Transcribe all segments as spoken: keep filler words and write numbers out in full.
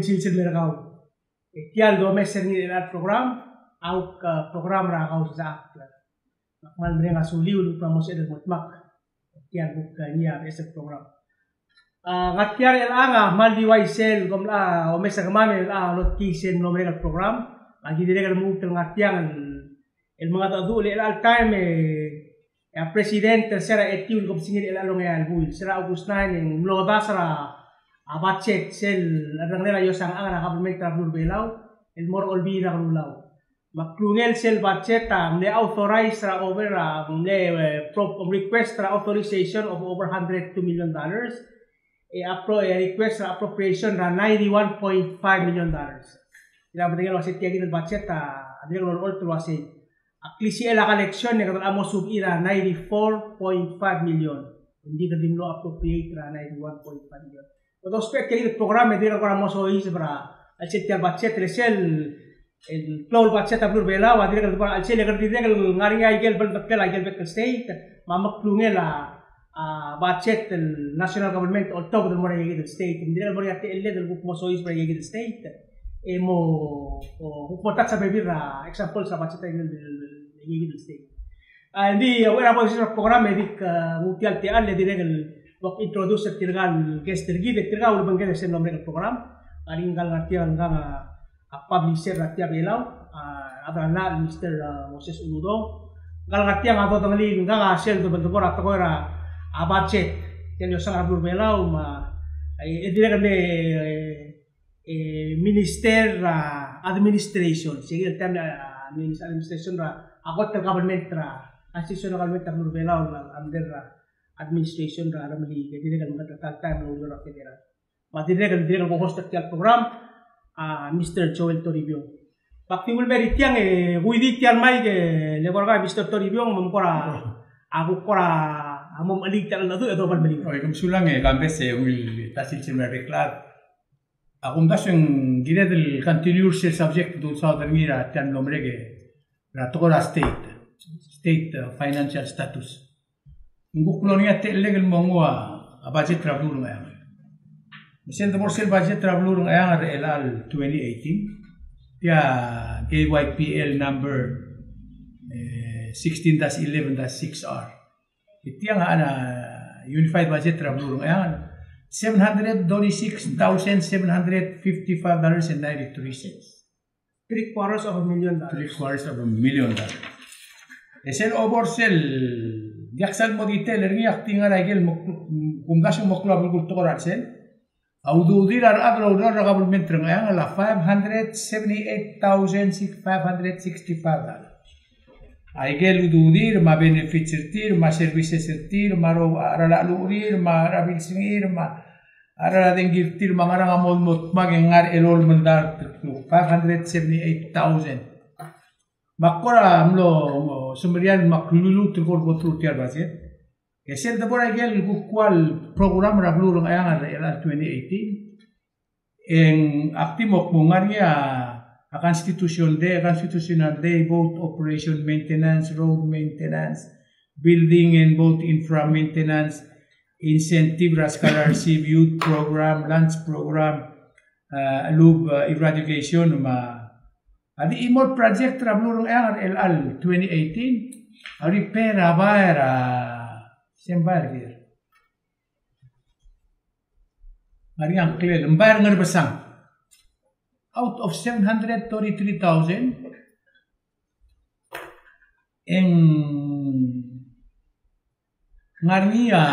Sils er kau. E tia el domes er ngii er a program, a kuk, eh, program er a House Act. Me ak kmal mereng a suliu el kuk mo sebeched el mo dmak. E tia el kuk, eh, ngii a beches el program. A, ngar tiang er chelechang a kmal di uaisei el kom locha omes er kemam el locha lotkii sel mlo merek el program. Me aki dirrek el lmuut el ngar tiang el, el mengedecheduch el chelecha el taem e, e a president er se er a etiu el kebesengil er chelecha el ongeai el buil, se er a August nine, e ng mlo dasu er a, a budget sel cherrungel a iosang er a government er a beluu er a Belau el mo er a Olbiil er a Kelulau. Me a klungel sel budget a mle authorize er a over a mle, eh, pro-, request er a authorization of over hundred two million dollars. E appro-, e request er a appropriation er a ninety-one point five million dollars. Ng di medengei el uasei tia kid el budget a, a dirrek el olecholt el uasei a klisichel a collection e kede locha mo subir a ninety-four point five million. Ng di kede di mlo appropriate er a ninety-one point five million. Kede ousbech tia kid el program e dirrek el kora mo soiseb er a chelsel tia el budget, er sel, el klou el budget er a beluu er a Belau a dirrek el debo er a chelsel e kede dirrek el ngar er ngii a ikel beledeklel a ikel bek el state, me a meklungel a, a budget el national government a oltobed el mo er a ikel state. Ng dirrek el mo er ngii a techelled el kuk mo soiseb er a ikel state. E mo, o, kuk mo touch a bebil er a examples er a budget er a ikel state. A, ng di, a, uchei er a bo er a program e dik, a, nguu tia el techall e dirrek el bo kintroduce er tirka el guest er kid, e tirka a ulebengked er sel mlo merek el program. A, ngii a ngar tiang ngkang a, a publisher er a Tia Belau, a, a rechad er a llach el Mister, a, Moses Uludong. Ngkal ngar tiang a dodengelii ngkang a sel debo, debo er a tekoi er a, a budget. Tia el iosang er a beluu er a Belau, me a, e, e dirrek el, e, e, minister er a administration, se el taem, a, minis-, administration er a, a kot el government er a, constitutional government er a beluu er a Belau, a, under er a administration er a Remeliik, e dirrek el mengkad er a ta el taem el oureor er a federal. Me a dirrek el, dirrek el co-host er tia el program, a, Mister Joel Toribiong. Me ak di ulemer er tiang e, kuidii tia el mic e, le kora Mister Toribiong, me ng kora, a, kuk kora, a, mo mechelii tia el cheldecheduch e doba el melibek. Oi, kom sulang e, Kambes e, ungil ta sils el mla er a bek el chad. A kumdasu e ng kired el continue er sel subject el dulsaod er ngii er a tia el mlo merek e, er a tekoi er a state, state, uh, financial status. Ng kuk mlo er ngii a techellek el mo nguu a budget er a beluu er a Ngcheangel. Me sel debo er sel budget er a beluu er a Ngcheangel er chelecha el twenty eighteen, tia K Y P L number, eh, sixteen dash eleven dash six R. E tiang a, a unified budget er a beluu er a Ngcheangel, seven hundred thirty-six thousand seven hundred fifty-five dollars and ninety-three cents. Three quarters of a million dollars. Three quarters of a million dollars. E sel obor sel, diak sal mo detail er ngii, ak di ngar er a ikel mo, kumdasu e ng mo klou a belkul el tekoi er a chelsel. A ududir a rechad el oureor er a government er a Ngcheangel a five hundred seventy-eight thousand five hundred sixty-five dollars. A ikel ududir, me a benefits er tir, me a services er tir, me a ro-, a cheral a chelucherir, me a cheral a bilsengir, me a cheral a dengki er tir, me a ngerang a mo, mo dmak e ng ngar er a elolem el dart el kluk, five hundred seventy-eight thousand. Me ak kora mlo, mo, semeriar me ak luluut el kora go through tia el budget. E sel debo er a ikel kuk ua el program er a beluu er a Ngcheangel er chelecha el twenty eighteen, e ng ak di mo kmo ng ngar er ngii a, a constitution day, constitutional day, boat operation maintenance, road maintenance, building and boat infra maintenance, incentive er a scholarship, youth program, lunch program, a, lub, a, eradication, me a, a di chimo el project er a beluu er a Ngcheangel er chelecha el twenty eighteen, a repair a bai er a, se ng bai er ker. Ngar er ngii a ngklel, ng bai er a Ngerbesang. Out of seven hundred thirty-three thousand, e ng ngar er ngii a,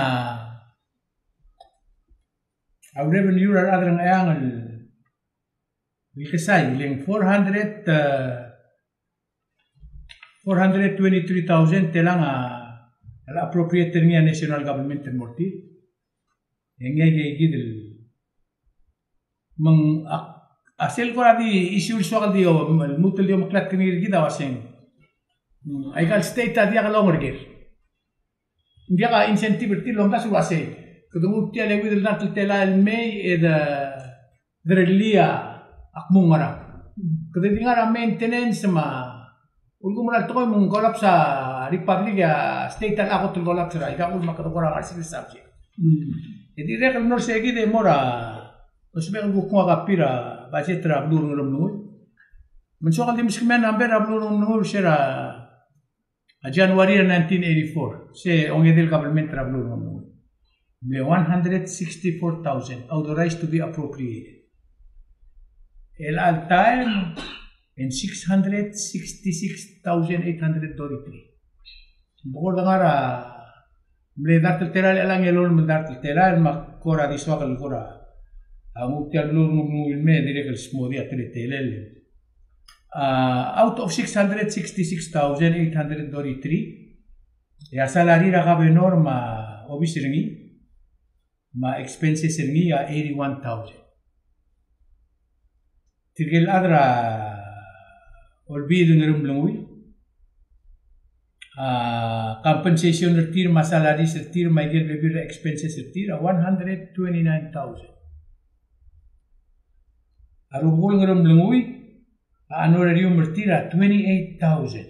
a revenue er a rechad er a Ngcheangel el kesai, e le ng four hundred, a, four hundred twenty-three thousand, telang a, a appropriate er ngii a national government el mo er tir. E ngii a ikakid el, me ng, a, a sel kora di issue el soak el di, o, lmuut el di omeklatk er ngii er kid a uaseng, mm, aika el state a diak longerker. Ng diak a incentive er tir el omdasu el uasei, kede nguu tia el euid el dart el telael el mei e de, derellii a kmo ng ngerang. Kede di ngar er a maintenance me a ulekum er a letekoi me ng collapse a republic, a state a locha kot el collapse er a, aika kuk me kede kora ngar er sel subject. Mm. E dirrek el mlo er sei kid e mo er a, ousbech el kuk nguu a copy er a budget er a beluu er a Ngeremlengui. Me ng soak el di meskemiu a number er a beluu er a Ngeremlengui er se er a a January er a nineteen eighty-four, se ongedei el government er a beluu er a Ngeremlengui. Mle one hundred sixty-four thousand authorized to be appropriated. El all time, e ng six hundred sixty-six thousand eight hundred thirty-three. Ng kora ngar er a mle dart el telael, e chelechang e lolem el dart el telael, me a kora di soak el kora, a, nguu tia el beluu er a Ngeremlengui el mei e dirrek el smodii a teletelel. A, out of six hundred sixty-six thousand eight hundred thirty-three, e a salary er a governor me a obis er ngii, me a expenses er ngii a eighty-one thousand. Tirke el chad er a Olbiil er a Ngeremlengui, a, compensation er tir me a salaries er tir me aike el bebil er a expenses er tir a one hundred twenty-nine thousand. A rubekul Ngeremlengui, a honorarium er tir a twenty-eight thousand.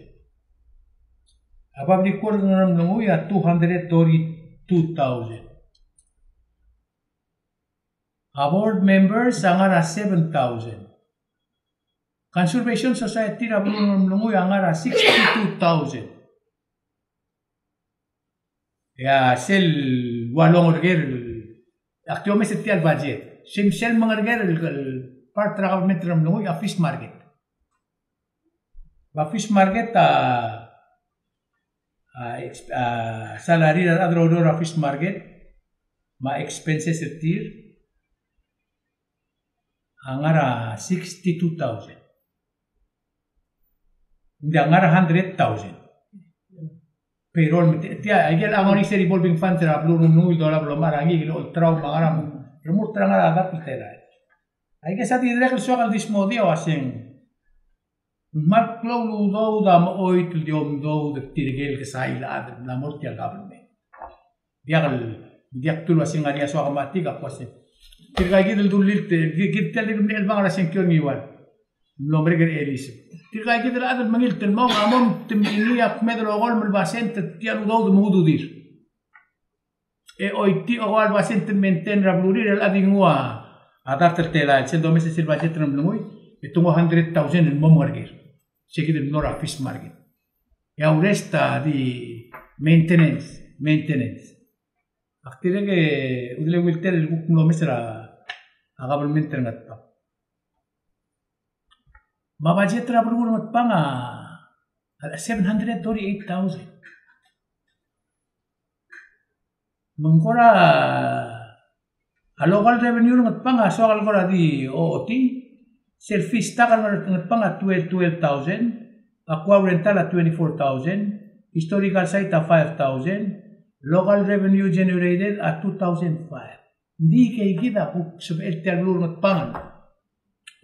A public work er a Ngeremlengui a two hundred thirty-two thousand. A board members a ngar er a seven thousand. Conservation Society er a beluu er a Ngeremlengui a ngar er a sixty-two thousand. E a sel ua longerker, ak di omes er tia el budget. Sel, sel mengerker el, el part er a government er a Ngeremlengui a fish market. A fish market a, a, ex-, a salary er a rechad er a oureor er a fish market me a expenses er tir a ngar er a sixty-two thousand. Ng di a ngar er a hundred thousand. Payroll me tia, tia, aike el ngar er ngii se el revolving fund er a beluu er a Ngeremlengui el dolab el omechar er ngii el olterau me a ngar er a, remurt er a ngar er a dart el telael. Aike se a dirrek el soak el di smodii a uaseng, ng kmal klou el udoud a mechoit el di omdoud er tirke el kesai el chad el mla mo er tia el government. Diak el, diak dul uaseng ngar er ngii a soak a matik a kuaseng. Tirkaikid el dullilt, ki-, kid tia el dirk mle chelebangel a sengkio er a Ngiwal. Mlo merek er a Elisabeth. Tirkaikid el chad el mengilt el mong a mo mtemii a kmeed el okolem el basent er tia el udoud me ududir. E choitii a okolem el basent el maintain er a belurir el chad a di nguu a dart el telael, sel domes er sel budget er a Ngeremlengui, e te nguu a hundred thousand el mo mengerker. Sekid el mlo er a fish market. E a rest a di maintenance, maintenance. Ak dirrek e, udeleuitel el kuk mlo omes er a, a government er a Ngatpang. Me a budget er a beluu er a Ngatpang a, a seven hundred thirty-eight thousand. Me ng kora, a local revenue er a Ngatpang a soak el kora di ochotii, sel fish stock er a Ngatpang a twelve, twelve thousand, aqua rental a twenty-four thousand, historical site a five thousand, local revenue generated a two thousand five. Ng di keikid a kuk sebechel tia el beluu er a Ngatpang.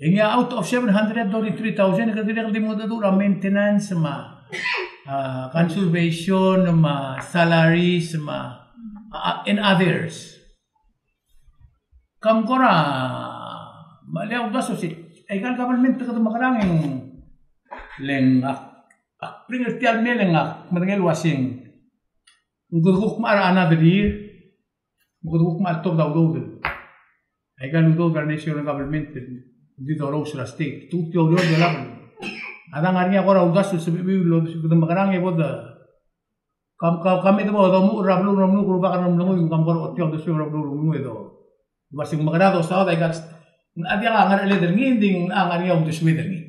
E ngii a out of seven hundred thirty-three thousand, kede dirrek el di mengedecheduch er a maintenance me a, a, conservation me a salaries me a, a, and others. Kam kora, me a lea uldasu se, aika el government kede mekerang e ng, le ng ak, ak bring er tia el mei e le ng ak medengei el uaseng, ng kede kuk mechar a another year, me kede kuk mechar a tobed a udoud. Aika el udoud er a national government el di dorous er a state. Te kuk di oureor el dolab. A dang ngar er ngii a kora uldasu el sebechiu el kede mekerang e bo de, kam, kam, kam e de bo domuchel er a beluu er a Ngeremlengui, rubak er a Ngeremlengui, me kam kora ochotii a uldesuem er a beluu er a Ngeremlengui e do. Uaseng mekerang e dosaod aika el, a diak a ngercheled er ngii, ng di a ngar er ngii a uldesued er ngii.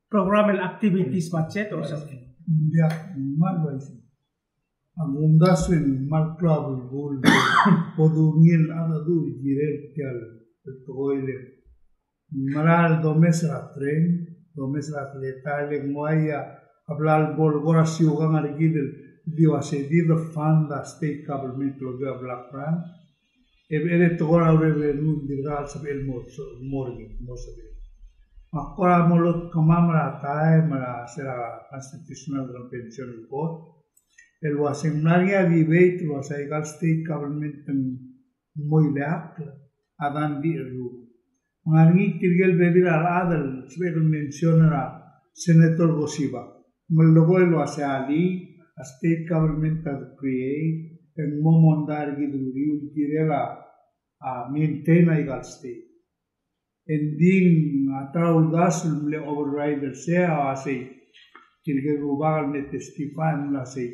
Program el activities budget or something. Ng diak, ng kmal uaisei. A kumdasu e ng kmal klou a belkul, bo dungil a dedu el kirel tia el tekoi el ng mera el domes er a train, domes er a teletael e ng uai a bla el bo el kora siukang er kid el di uase di de fund a state government el okiu a block grant. E becherei e te kora revenue el dirkak el sebechel el mo, mo er ngii, mo sebechel. Me ak kora mo lotkemam er a taem er a se er a Constitutional Convention Court el uaseng ng mla er ngii a debate el uasei aika el state government ng mo ileakl a dang di cherrungel. Me ng ngar er ngii tirke el bebil er a rechad el sebechek el mention er a Senator Koshiba. Me lekoi el uasei alii, a state government a de create, e ng mo mondai er kid el uriul el kirel a, a, maintain aika el state. Engdi a ta er a uldasu el mle override er sei a uasei, tirke el rubak el mle testify a mle uasei,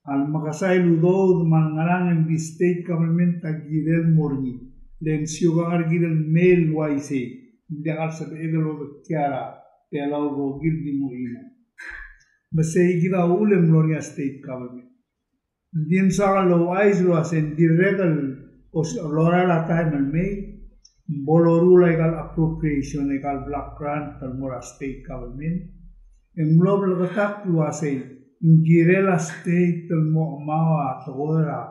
a lemekesai el udoud me a lengerang e ng di state government a kirel mo er ngii. Le ng siukang er kid el mei el uaisei, ng diak el sebeched el odekial a Belau el rokir el di mo chimo. Me sei kid a uchul e ng mlo er ngii a state government. Ng di ng soak el ouchais el uasei ng dirrek el os-, lorael a taem el mei, ng bo loruul aika el appropriation, aika el block grant el mo er a state government. E ng mlo bleketakl el uasei ng kirel a state el mo chemau a tekoi er a,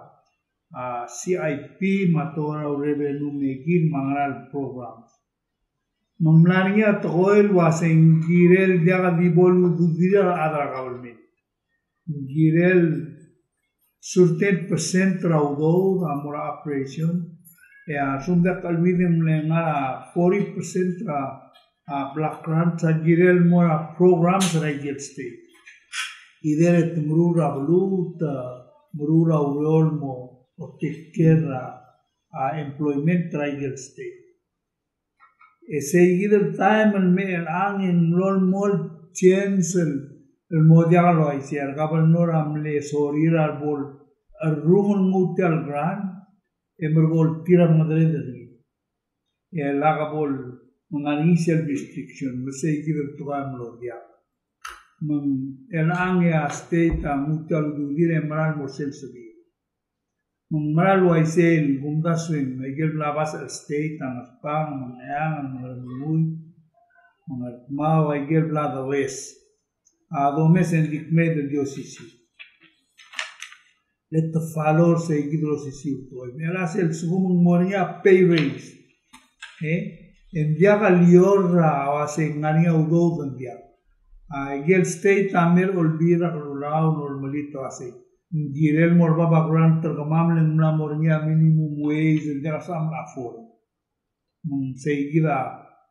a, C I P me a tekoi er a revenue making me a ngera el programs. Me ng mla er ngii a tekoi el uasei ng kirel diak di bo lududir a rechad er a government. Ng kirel certain percent er a udoud a mo er a operation, e a lsekum diak el cheleuid e ng mle ngar er a forty percent er a, a, block grants a kirel mo er a programs er a ikel state. Either e te meruul er a beluu, te meruul er a ureor el mo take care er a, a, employment er a ikel state. E sei kid el taem el mei er chelechang e ng mlo el mo el chance el, el mo diak el uaisei, a re governor a mle sorir a rebo el cherrungel el nguu tia el grant, e merekong el tir a mengedereder er ngii. E lak bo el ngar er ngii sel restriction, me sei kid el tekoi a mlo diak. Me ng chelechang e a state a nguu tia el ududir e mera el mo er sel sebechir. Me ng mera el uaisei el kumdasu e ng, aike el bla basech el state a Ngatpang, me a Ngcheangel, me a Ngeremlengui, me a Ngardmau, aike el bla the rest. A domes e ng di kmeed el di osisiu. Le te follow er sei kid el osisiu el tekoi. Me a lsel lsekum ng mo er ngii a pay raise, e, e ng diak el lior er a uasei ng ngar er ngii a udoud, ng diak. A, aike el state a mei er a Olbiil er a Kelulau el olemelilt el uasei ng kirel mo er bab a grant er kemam le ng mla mo er ngii a minimum wage el diak el sebecham el afford. Me ng sei kid a,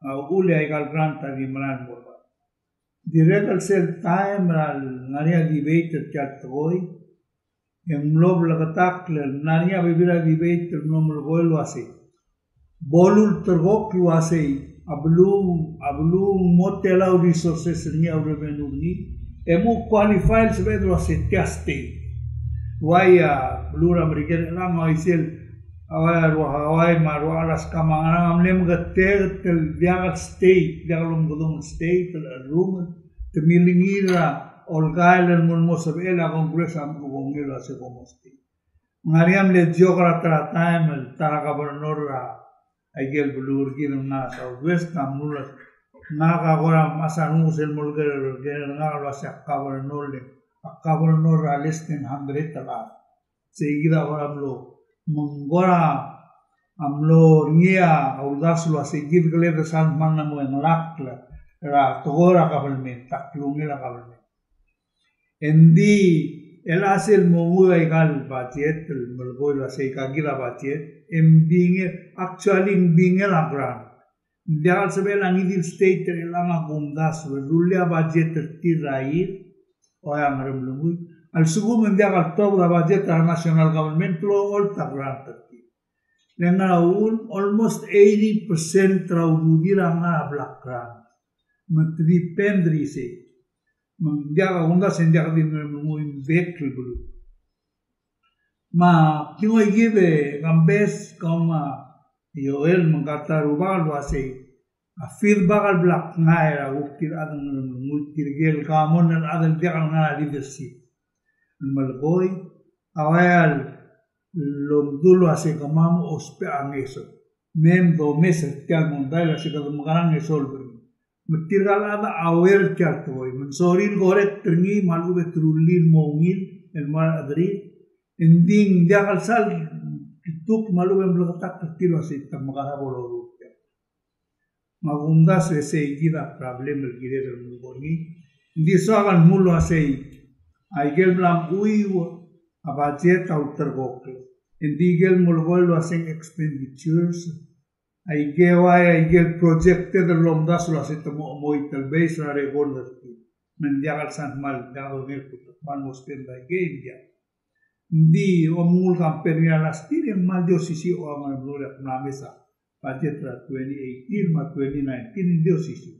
a uchul e aika el grant a di merael el mo er bab. Dirrek el sel taem er a lengar er ngii a debate er tia el tekoi, e ng mlo bleketakl el mla er ngii a bebil er a debate el mlo melekoi el uasei, bo lulterekokl el uasei a beluu, a beluu ng mo tela el resources er ngii, a revenue er ngii, e mo qualify el sebeched el uasei tia state. Uai a beluu er a Merikel er chelechang a uaisei el, a uai a rua Hawaii me a rua Alaska me a ngerang a mle meketeket el diak el state, diak el omekedong el state el cherrungel, te milengir a olkael el mo, mo sebechel a Congress a mo kongei el uasei kom mo state. Ng ngar er ngii a mle joke er a ta er a taem el ta er a governor er a, aike el beluu er kid el ngar er a Southwest a mlo, ngak a kora mechas a renguk sel mo leker, leker er ngak el uasei a governor le, a governor er a less than hundred el chad. Sei kid a kora mlo, me ng kora mlo er ngii a uldasu el uasei kid keled a sal kmal mo chengelakl er a tekoi er a government, a klungel a government. Engdi el chelsel mo nguu aika el budget el melekoi el uasei aika kid a budget, e ng bingel, actually ng bingel a grant. Ng diak el sebechel a ngii di el state er chelechang a kumdasu el rullii a budget er tir er a year, oi a Ngeremlengui. A lsekum ng diak el tobed a budget er a national government el olecholt a grant er tir. Le ngar er a uchul, almost eighty percent er a ududir a ngar er a block grant. Me te depend er isei. Me ng diak a kumdasu e ng diak di Ngeremlengui, ng bek el beluu. Me a di ngoikid e Kambes, kau me a Joel, me ng kata rubak el uasei, a feedback el bla kngai er a kuk tir a chad er a Ngeremlengui, tirke el common el chad el diak el ngar er a leadership el melekoi, a uai el lomdu el uasei kemam a ousbech a ngeso. Me mdomes er tia el mondai el uasei kede mekerang e solve er ngii. Me tirka el chad a aware er tia el tekoi. Me ng sorir el correct er ngii me a lechub e te rullii el mo ungil el mo er a rechederir. Engdi ng diak el sal kituk me a lechub e ng bleketakl er tir el uasei te mekera bo loruul tia. Me a kumdasu e sei kid a problem el kired el melekoi er ngii. Ng di soak el dmu el uasei, aike el bla mchuiu a budget a ulterekokl. Engdi aike el melekoi el uasei expenditures, aike uai, aike el projected el lomdasu el uasei te mo chemoit el based er a record er tir. Me ng diak el sal kmal, diak el dongei el kuk te kmal mo spend aike, ng diak. Ng di, om nguu el compare er ngii er a last year, e ng kmal di osisiu a Ngeremlengui el mla mesa budget er a twenty eighteen me a twenty nineteen, ng di osisiu.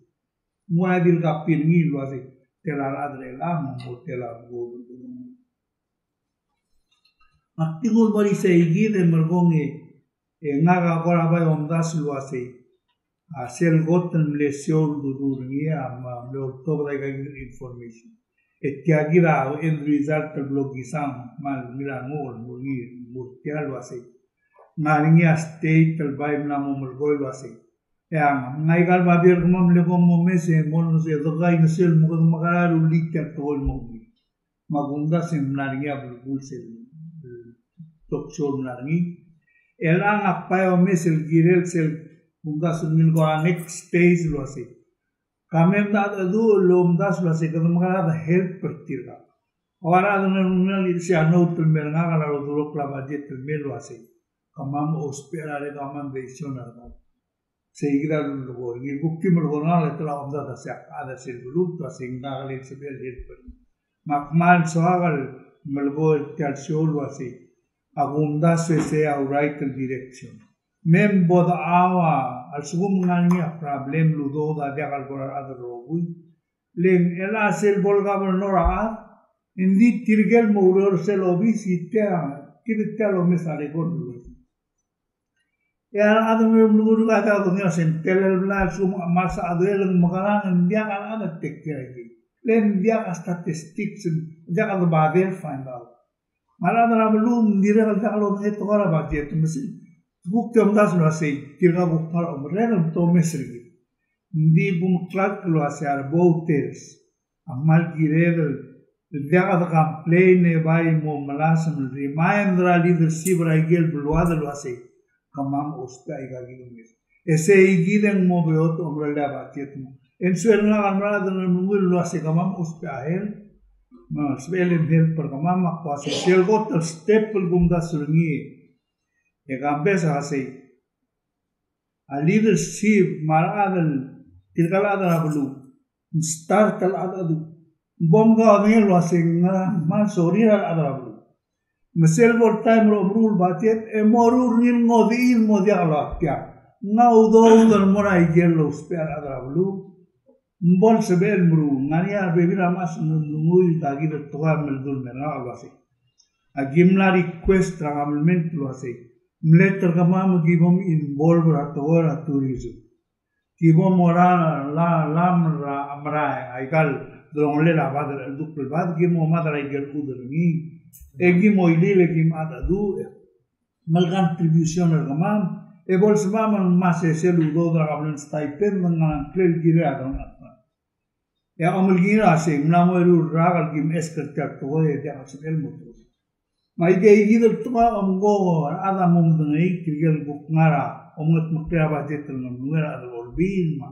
Ng ua di el copy er ngii el uasei, tela el chad er chelechang, mo tela el bo. Ak di nguu el mo er isei kid e merekong e, e ngak a kora bai omdasu el uasei, a sel kot el mle show el doruul er ngii a, me a mle oltobed aika kid el information. E tia kid a end result el blo kisang, me a ngii a nguu el mo er ngii, mo er tia el uasei, ngar er ngii a state el bai mla mo melekoi el uasei, e a, ng aika el babier er kemam el mle kom omes e mo olengeseu e de kaingeseu el mo kede mekerang e rullii tia el tekoi el mo er ngii. Me a kumdasu e ng mla er ngii a belkul sel, e, talk show el mla er ngii. E chelechang ak bai omes el kirel sel kumdasu er ngii el kora next stage el uasei, ka mei me de chedecheduch el omdasu el uasei kede mekerang e de help er tirka. Ua rechad er a Ngeremlengui a di se a note el mei er ngak er a lodurokl a budget el mei el uasei, kemam a ousbech er a recommendation er kau. Sei kid a lulekoi, ngii kuk di melekoi er ngak le te la omdasu a se ak chad er sel beluu, a se ngak a le sebechel el help er ngii. Me ak kmal soak el melekoi er tia el show el uasei, a kumdasu e sei a right el direction. Me bo decheau a lsekum ng ngar er ngii a problem el udoud a diak el kora rechad el rokui, le ng chelecha sel bo el governor a chad, e ng di tirke el mo oureor er sel obis e tia, kid tia el omes a record el uasei, e a rechad el me mlengur er a diak dongii a se ng telel bla el sum a mas a duel ng mekerang, ng diak a rechad el take care er ngii. Le ng diak a statistics, ng diak a debadel find out. Me a rechad er a beluu ng dirrek el diak lodengei tekoi er a budget, me se kuk di omdasu el uasei, tirka kuk ngar er a omerreder me te omes er kid. Ng di bo meklatk el uasei a re voters a kmal kired el diak de complain e bai mo melasem el remind er a leadership er a ikel beluad el uasei, kemam a ousbech aika kid el mes. E sei kid e ng mo beot a omerellel a budget mo. E ng suel ngak a mera el di Ngeremlengui el uasei kemam a ousbech a help, me ng sebechel el help er kemam, me ak uasei sel kot el step el kumdasu er ngii. E Kambes a sei, a leadership me a rechad el, tirka el chad er a beluu, ng start el chad a du. Ng bo mkaodengei el uasei ng ngera me ng sorir a rechad er a beluu. Me sel bo el taem el omeruul el budget, e moruul er ngii el ngodechii el mo diak loia tiang. Ng udoud el mo er a ikel lousbech a rechad er a beluu. Ng bo el sebechel el meruul, ng ngar er ngii a rebebil er a mechas el Ngeremlengui el ta kid el tekoi a mle dul mei er ngak el uasei, aki mla request er a government el uasei, mle terkemam e ki bo minvolve er a tekoi er a tourism. Ki bo mo er a la, lam er a merael, aika el delongelel a bad el cheldukl el bad, ki mo mad er a ikel chudel er ngii. E ki mo ilil e ki mad a du, e me le contribution er kemam, e bo lsebecham el ngmasech sel udoud er a kabelment stipend, me ng ngar er ngii a ngklel el kirel a delengchokl. E a omelekingir a sei, ng mla mo eru el rak el ki mechesk er tia el tekoi e diak el sebechel el mo tekoi. Me aikeikid el tekoi a omko er a chad a mo medengei, tirke el kuk ngar er a omengetmeklel a budget el Ngeremlengui er a chad er a Olbiil me a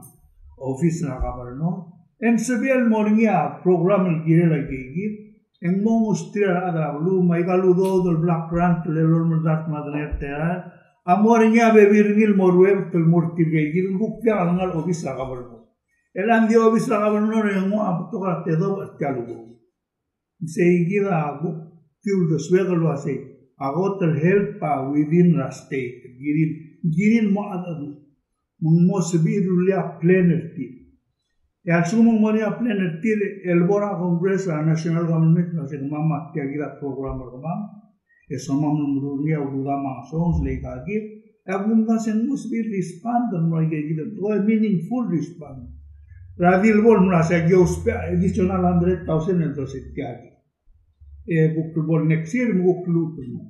office er a governor, e ng sebechel el mo er ngii a program el kirel aikeikid, e ng mo ngustir a rechad er a beluu, me aika el udoud el block grant el elolem el dart me a dengar er tia, a mo er ngii a bebil er ngii el mo ruebet el mo er tirkeikid el kuk diak el ngar er a obis er a governor. E le ng di obis er a governor e ng ua betok er a tedobech er tia el udoud. Ng sei kid a kuk di uldesuek el uasei, a kot el help a within er a state, kirir, kirir mo a, a, me ng mo sebechir el rullii a plan er tir. E a lsekum ng mo er ngii a plan er tir, e le bo er a Congress, a national government, el uasei kemam a tia kid a program er kemam, e somam el meruul er ngii a udoud a ngesonges el ikakid, e a kumdasu e ng mo sebechir el respond el mo er aikeikid el tekoi, meaningful respond. Er a di le bo el mla se aki ousbech a additional hundred thousand el uasei tia kid. E kuk le bo el next year, me kuk lmuut el mo.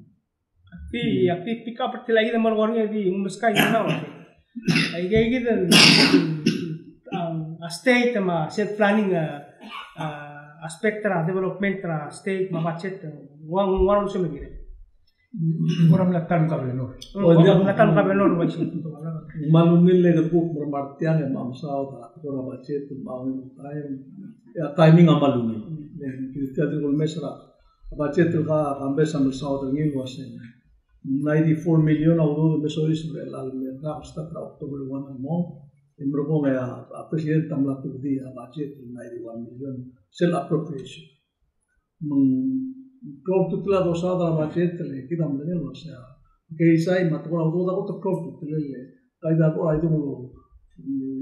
Ak di, ak di pick up er tia el kid el mo er ngii e di, ng meskau el mo. Aikeikid el, um, a state me a sel planning, uh, uh, aspect er a development er a state me a budget, uh, ng ua, ng ua lsekum ng kirel. Kora mla ta el governor. Mm, kora mla ta el governor, uaisei. Ng kmal ungil le kuk mo er a tiang e me a mesaod a kora budget, me a ungil taem. E a timing a kmal ungil. Mm. E ng kid tia di kuk mes er a budget el ka, Kambes a mesaod er ngii el uasei, ninety-four million a udoud el me soiseb er chelecha el me er a start er a October one el mong. E merekong e a, a president a mla tobedii a budget el ninety-one million sel appropriation. Me ng klou a ultutelel a dosaod er a budget el kid a medengei el uasei, keizai me a tekoi er a udoud a kot el klou a ultutelel e Kid a ko, a, idung el,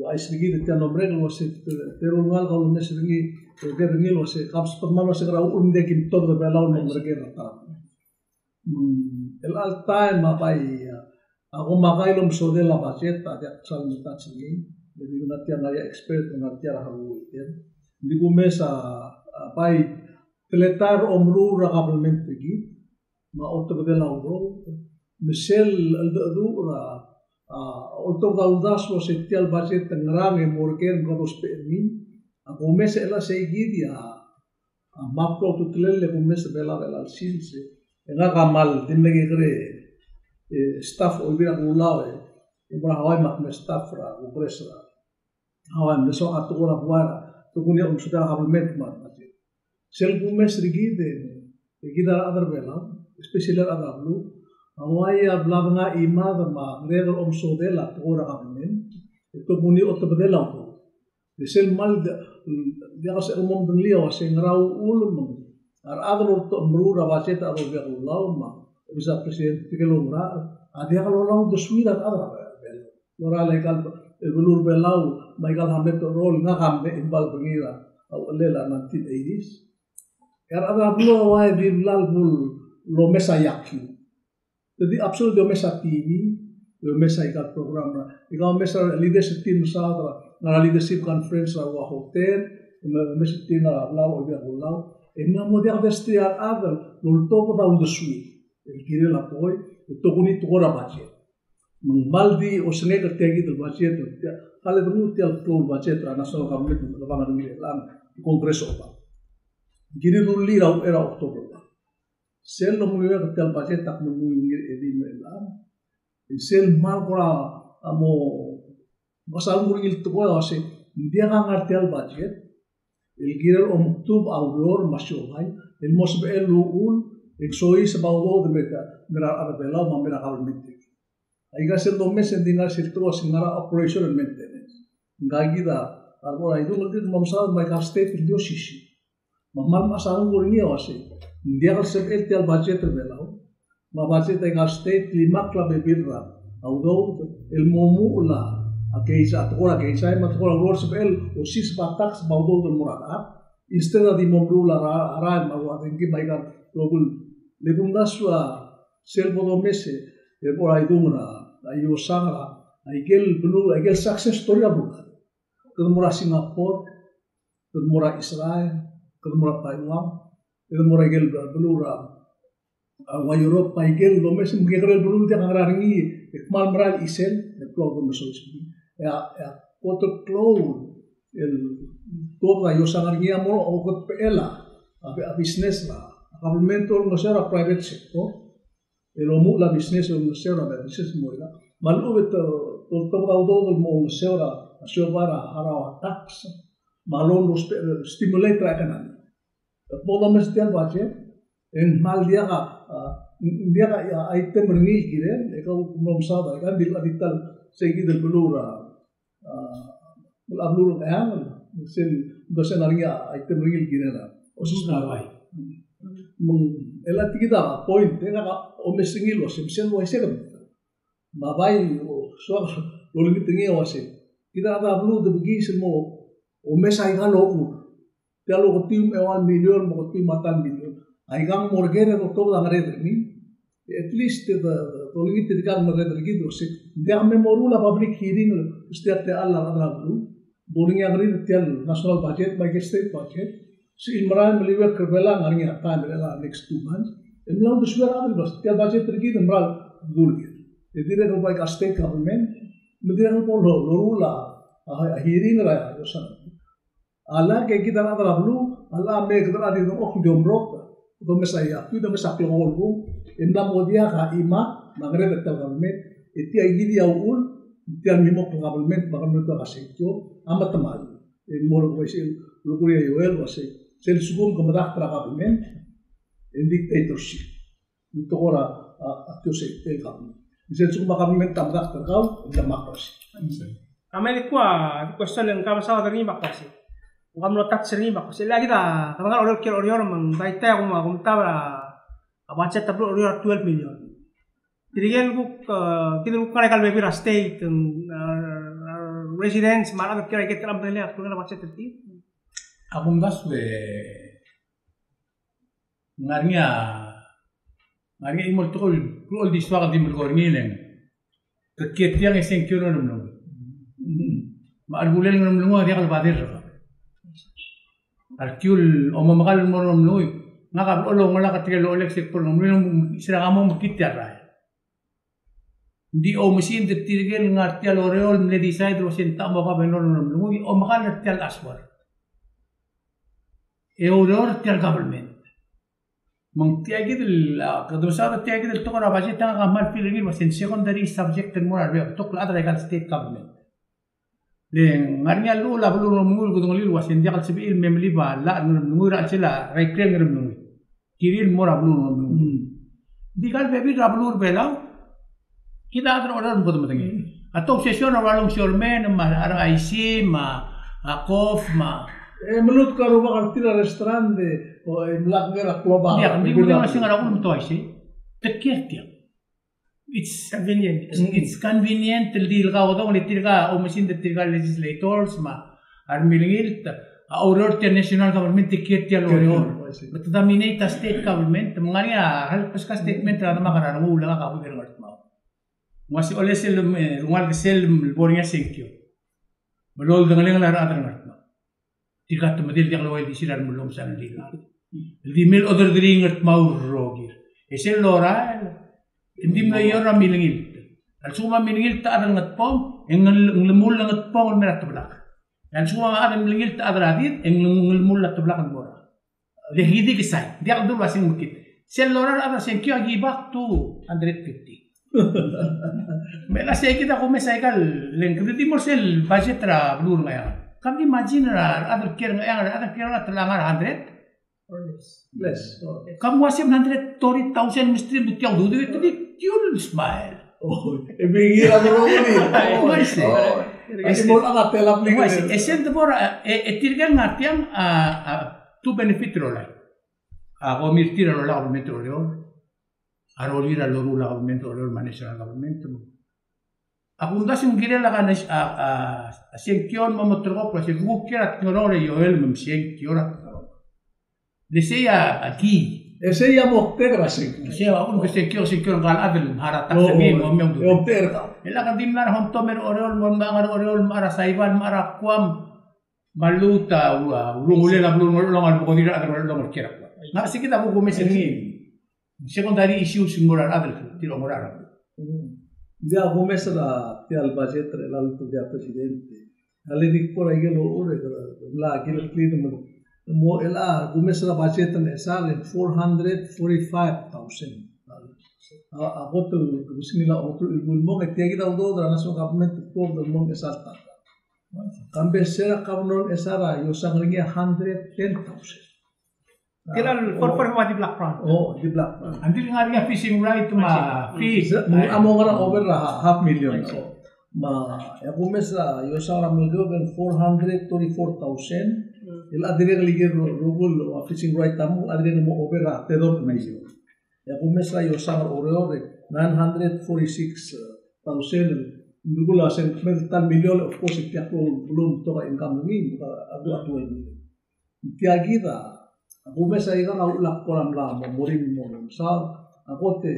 a, isei er kid e tia el mlo merek el uase te, te rulngal a ulemes er ngii, e ker er ngii el uase, kab sbedam el uase ngera uchul me ng diak kim tobed er a Belau el mo merek er a ta. Mm, el all time a bai, a, a ko makai el omesodel a budget, a diak sal metouch er ngii, e di ngar tia ngar er a expert, ngar tia er a hard work, e. Ng di kumes a, a bai, teletelel a omeruul er a government er kid, me a otebedel a udoud, me sel cheldecheduch er a, a, oltobed a uldasu el uase tia el budget a ngerang e mo er ker me kede ousbech er ngii, a kumes el uase kid a, a, map a ultutelel e kumes er a Belau er chelecha el sils, e ngak a kmal di mle kekerei, e, staff er a Olbiil er a Kelulau, e, e mo er a Hawaii me ak mle staff er a Congress er a Hawaii, me soak a tekoi er a buai er a, te kuk ngii a omesodel a government me a budget. Sel kumes er kid e, e kid a rechad er a Belau, especially a rechad er a beluu, a uai a bla dengai a chimad me a ngerek el omesodel a tekoi er a government, e te kuk ngii a otebedel a udoud. E sel kmal di, diak el sebechel el mo medengelii a uase ngera uchul me ng, a rechad el oltobed el meruul a budget er a Olbiil er a Kelulau me a, obis er a president, tirke el oungerachel, a diak lolai a uldesuir a rechad er a Belau. Lorael aika el beluu er a Belau, me aika el hamlet er a rolel, ngak a mle involve er ngii er a uchelel a nineteen eighties. E a rechad er a beluu a uai di bla el bo lomes a iakiu. Te di absolutely omes a T V, omes aika el program er a, aika omes a leadership team er a, ngar er a leadership conference er a ua hotel, omes a team er a Belau, Olbiil er a Kelulau. E ng mo diak destui a rechad el oltobed a uldesuir el kirel a tekoi, e te kuk ngii a tekoi er a budget. Me ng kmal di osengek er tia kid el budget, tia, kede di nguu tia el klou el budget er a national government, me kede ngar er ngii el Congress er a Belau. Kirir el rullii er a, er a October. Sel lomuiuekl er tia el budget a kmal menguiu er ngii er a Edei me a Elechang. Sel kmal kora, a mo, mo sal mo er ngii el tekoi a uase, ng diak a ngar tia el budget el kirel omekdubech a ureor me a siobai el mo sebechel el uchul, e soiseb a udoud el mei er a, mei er a rechad er a Belau me a mei er a government. Aika sel domes e ng di ngar sel tekoi el uase ng ngar er a operation and maintenance. Ngka kid a, a rechad er a idung el dirk mo mesaod me aika el state el di osisiu. Me a kmal mechas a nguk er ngii a uase, ng diak el sebechel tia el budget er a Belau me a budget er aika el state el limakl a bebil er a udoud el mo omuchel a keizai, a tekoi er a keizai me a tekoi er a ureor, sebechel osiseb a tax me a udoud el mo er a rechad. Instead a di mo meruul a ra-, a rael me a ua dengki me aika el rokui. Le kumdasu a sel bo domes e, e bo er a idung er a, a iosang er a, aike el beluu, aike el success story er a beluu. Kede mo er a Singapore, kede mo er a Israel, kede mo er a Taiwan, kede mo er aike el beluu er a, a, ua Europe, aike el domes, me kekerei el beluu el diak a ngar er ngii, e kmal merael chisel, e klou a domes el soiseb. E a, e a kot el klou el tuobed a iosang er ngii a mo okedbechel a, a business er a government el olengeseu er a private sector. El omuchel a business el olengeseu er a business el mo er a. Me a lechub e te, te, te oltobed a udoud el mo olengeseu er a siobai er a, er a tax. Me a loan el stimulate er a economy. Te bo domes tia el budget, e ng kmal diak a, a, ng diak a, a item er ngii el kirel, e kau mlo mesaod a, aika di, di ta el sei kid el beluu er a, a, a beluu er a Ngcheangel, sel, ng sel ngar er ngii a item er ngii el kirel a. Osisiu a bai. Me ng, el a tikid a point, e ngak a omes er ngii el uase, me sel uaisei kede. Me a bai, o, soak el olengit er ngii el uase, kid a rechad er a beluu, te bekiis el mo omes aika el ochur. Tia el oketiu me a eua el million, me a oketiu me a ta el million. Aika ng mo er ker e te otobed a ngereder er ngii. At least, e, te, te olengit er tirka el ngereder er kid el uase, ng diak me moruul a public hearing, e, sel tia el techall a rechad er a beluu. Bo er ngii a ngerir tia el national budget, me aike el state budget. Sel merael el meliuekl er a Belau, ng ngar er ngii a taem er a next two months. E mla uldesuir a rechad el uase, tia el budget er kid, e merael el dul er kid. E dirrek el bo aika el state government, me dirrek el bo lo, loruul a, a, a hearing er a, a, A lak e kid a rechad er a beluu, a lak e me kede rechad el di dengchokl el di omrot, domes a iakiu, domes a klekool el kung, e mla mo diak a chimal, me a ngereder er tia el government, e tia kid a uchul, tia el mimokl el government, me a government a sengkio, a metemall. E mo er a uaisei, el kuk er a Joel, uaisei, sel lsekum ke medakt er a government, e ng dictatorship. Ng tekoi er a, a, a, tia el government. Ng sel lsekum a government a medakt er kau, e democracy. A mle kuk a, di question el ng kmal mesaod er ngii me ak uaisei. Ng kmal mlo touch er ngii me ak uaisei. Le kid a, kede ngar er a Oreor, kiei er a Oreor, me ng daitai a kuk, kuk mtab er a, a budget er a beluu er a Oreor a twelve million. Tirke el kuk, e, kid el kuk ngar er aika el bebil er a state, e, e, residents, me a rechad el kiei er aike el chelecha el budget er tir. A kumdasu e ng ngar er ngii a, ng ngar er ngii a chimo el tekoi el, klou el di soak el di melekoi er ngii el ng, ke kiei er tiang e sengkio el ngeremlengui. Me a chelebulel ngeremlengui a diak el badir er kau. A rekiu el omomekall el mo er a ngeremlengui. Ngak a blechoel oungalek er tirke el olechelek sel kbo er a ngeremlengui, se er a kmo mekngit tia el rael. Ng di oumesingd er tirke el ngar tia el Oreor el mle decide el uasei ng techa mo governor er a ngeremlengui, omekall er tia el aswar. E oureor er tia el government. Me ng tia kid el, a, kede mesaod er tia kid el tekoi er a budget a ngak a kmal feel er ngii el uasei ng secondary subject el mo er a rebetok el chad er aika el state government. Le ng ngar er ngii a llechul a beluu er a ngeremlengui el kudengelii el uasei ng diak el sebechir el me melib a llach er a ngeremlengui er a chelsel a ikrel a ngeremlengui. Kirir el mo er a beluu er a ngeremlengui. Di aika el bebil er a beluu er a Belau, kid a chad er a Oreor me kede medengei. A ta obsession er a ua Longshoremen, me a R I C, me a, a Cove, me a. E meluut a rubak er tir a restaurant, o e mlak ngar er a klobak. Diak, ng di bebil er a, ng di ngar er a uchul me te uaisei. Te kiei er tiang. It's convenient. It's convenient el di el kaudong, le tirka oumesingd er tirka el legislators me a remilengilt a oureor er tia el national government e kiei er tia el Oreor. Me te dominate a state government, me ng ngar er ngii a, a rebes a statement er a demak er a rengul, ngak a kuker er a Ngardmau. Ng uaisei, olsel, e, rengalek, sel bo er ngii a sengkio, me loldengelengel a rechad er a Ngardmau. Tirka te medal diak el ua ildisir a remellomsang el di ngar. El di mle oderderii Ngardmau el rokir. E sel lorael, e ng di mle eou er a milengilt. A lsekum a milengilt a chad el Ngatpong, e ng, ng lemuul a Ngatpong el mei er a Teblak. A lsekum a chad el milengilt a chad er a Did, e ng, ng lemuul a Teblak el mo er a. Le di kid a sign, diak el dul uasei ng mekngit. Sel lorael a chad er a sengkio a give back two hundred fifty. Me a sei kid a kumes aika el, le ng kede di mo er sel budget er a beluu er a Ngcheangel. Kam di imagine er a rechad el kiei er a Ngcheangel, a rechad el kiei er a Ngcheangel a telangar a hundred? Less. Less. Oh. Kam ua seven hundred thirty thousand mesterir me tia udoud, e te di, you'll smile. Oh, e bengir a rokui. Oh, I see. Oh. E se, e se, e se el debo er a, e, e tirke el ngar tiang a, a, two benefit er a rolai. A komi er tir a rolai a government er Oreor. A rolir a loruul a government er Oreor me a national government. A kumdasu ng kirel a, a, a sengkio el mo meterekokl el uasei kuk kiei er a Ngerong er a Ioel me msengkio er a Ngerong. Le sei a, a key. E sei a moktek er a sengkio. Sei a uchul me ke sengkio, sengkio er ngka el chad el mla er a tax er ngii, mo mei a udoud. E omtek er kau. E lak di mla er a Hometomer er Oreor, mo mla er a Oreor, mla er a Saipan, mla er a Guam. Me a lluut a, a, urungulel a beluu er a Ngerchelong a lebo ko dirrek el chad er a Ngerchelong el kiei er a Guam. Ng sei kid a kukumes er ngii. Secondary issues el mo er a rechad el tir a oungerachel. Mm. Ng diak kumes er tia el budget er chelecha el ultuil er a presidente. A le di kora ikel ochur e mla kileklii me ng mo chelecha kumes er a budget er a Ngchesar el four hundred forty-five thousand. A, a kot el kebesengil a otuil el mo, e tia kid a udoud er a national government el tuobed el mo er a Ngchesar. Ka mle se er a governor er a Ngchesar a iosang er ngii a hundred ten thousand. Tirka el four four me a di block grant. Oh, di block grant. Ng di ngar er ngii a fishing right me a fish. A mo ngar er a over er a half million. Me a kumes a iosang er a Melekeok el four hundred thirty-four thousand. Mm. El a dirrek el ikel ro-, rokui el fishing right a mo, a dirrek el mo over er a tedobech el million. E a kumes a iosang er a Oreor el nine hundred forty-six thousand. Ng rokui el a se el kmeed el ta el million, of course, e tia klou el betok a income er ngii, a, a, a twelve million. Tia kid a kumes a ikang a uchul a kora mla mo, mo er ngii el mo mesaod, a kot e,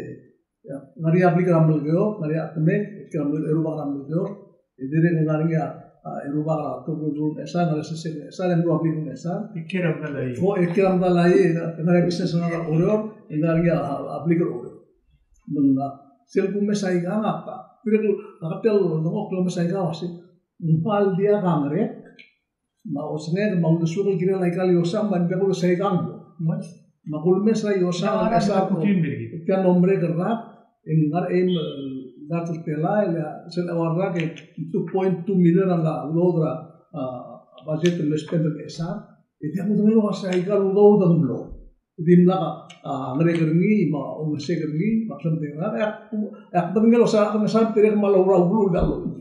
e, ngar er ngii a blik er a Melekeok, ngar er ngii a chetemek, e, kiei er a Mele-, e, rubak er a Melekeok, e dirrek el ngar er ngii a, a, e, rubak er a teblo el beluu er a Ngchesar, ngar er a sesei er a Ngchesar, e ng rubak er a blik er a Ngchesar. E kiei er a Medalaii, e, ngar er ngii a business er a Oreor, e ngar er ngii a, a, a blik er a Oreor. Me ng, a, sel kumes a ikang a, a, dirrek el, a, katial, ng, omes a ikang a se, ng kmal diak a ngerek, me a osengek, me a uldesuek el kirel aika el iosang, me ng diak kulemes a ikang. Me a kulemes a iosang, a, a, a, tia el mo merek el rak, e ng ngar er a eim el dart el telael, e sel eua el rak e two point two million a mla udoud er a, a, budget el spend er a Ngchesar. E tia kudengei el uasei aika el udoud a ng mlo. Dimlak a, a, ngerek er ngii, me a oungesek er ngii, me a klemedengei er ngii, e ak, e ak medengei el uasei a Ngchesar a dirrek el mla oureor el beluu el diak lolekoi.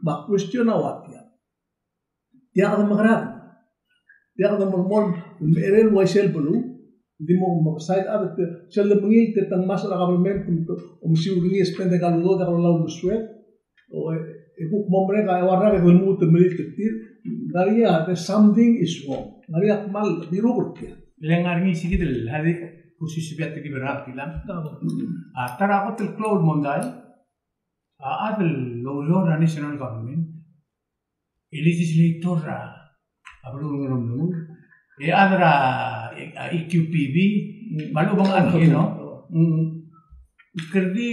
Me a question a ua tia. Tia kede mekerang. Tia kede melemolem el mechei el uaisei el beluu. Di mo, mo side a, te, sel de mengiil te tang mas er a government, te, te, omesiu er ngii e spend aika el udoud, aika el udoud el uldesued, o, e, e kuk mo merek a, e ua rak e lmuut el melilt er tir, ng ngar er ngii a, there's something is wrong. Ng ngar er ngii a kmal, di rubak er tia. Le ngar er ngii sei kid el, a di, kusisebia te kiber a tilang. A, ta er a kot el klou el mondai, a, a chad el oureor er a national government, e legislator er a, a beluu er a Ngeremlengui, e chad er a, a, E Q P B, me a lechub e ng chad, you know. Mm. Kede di,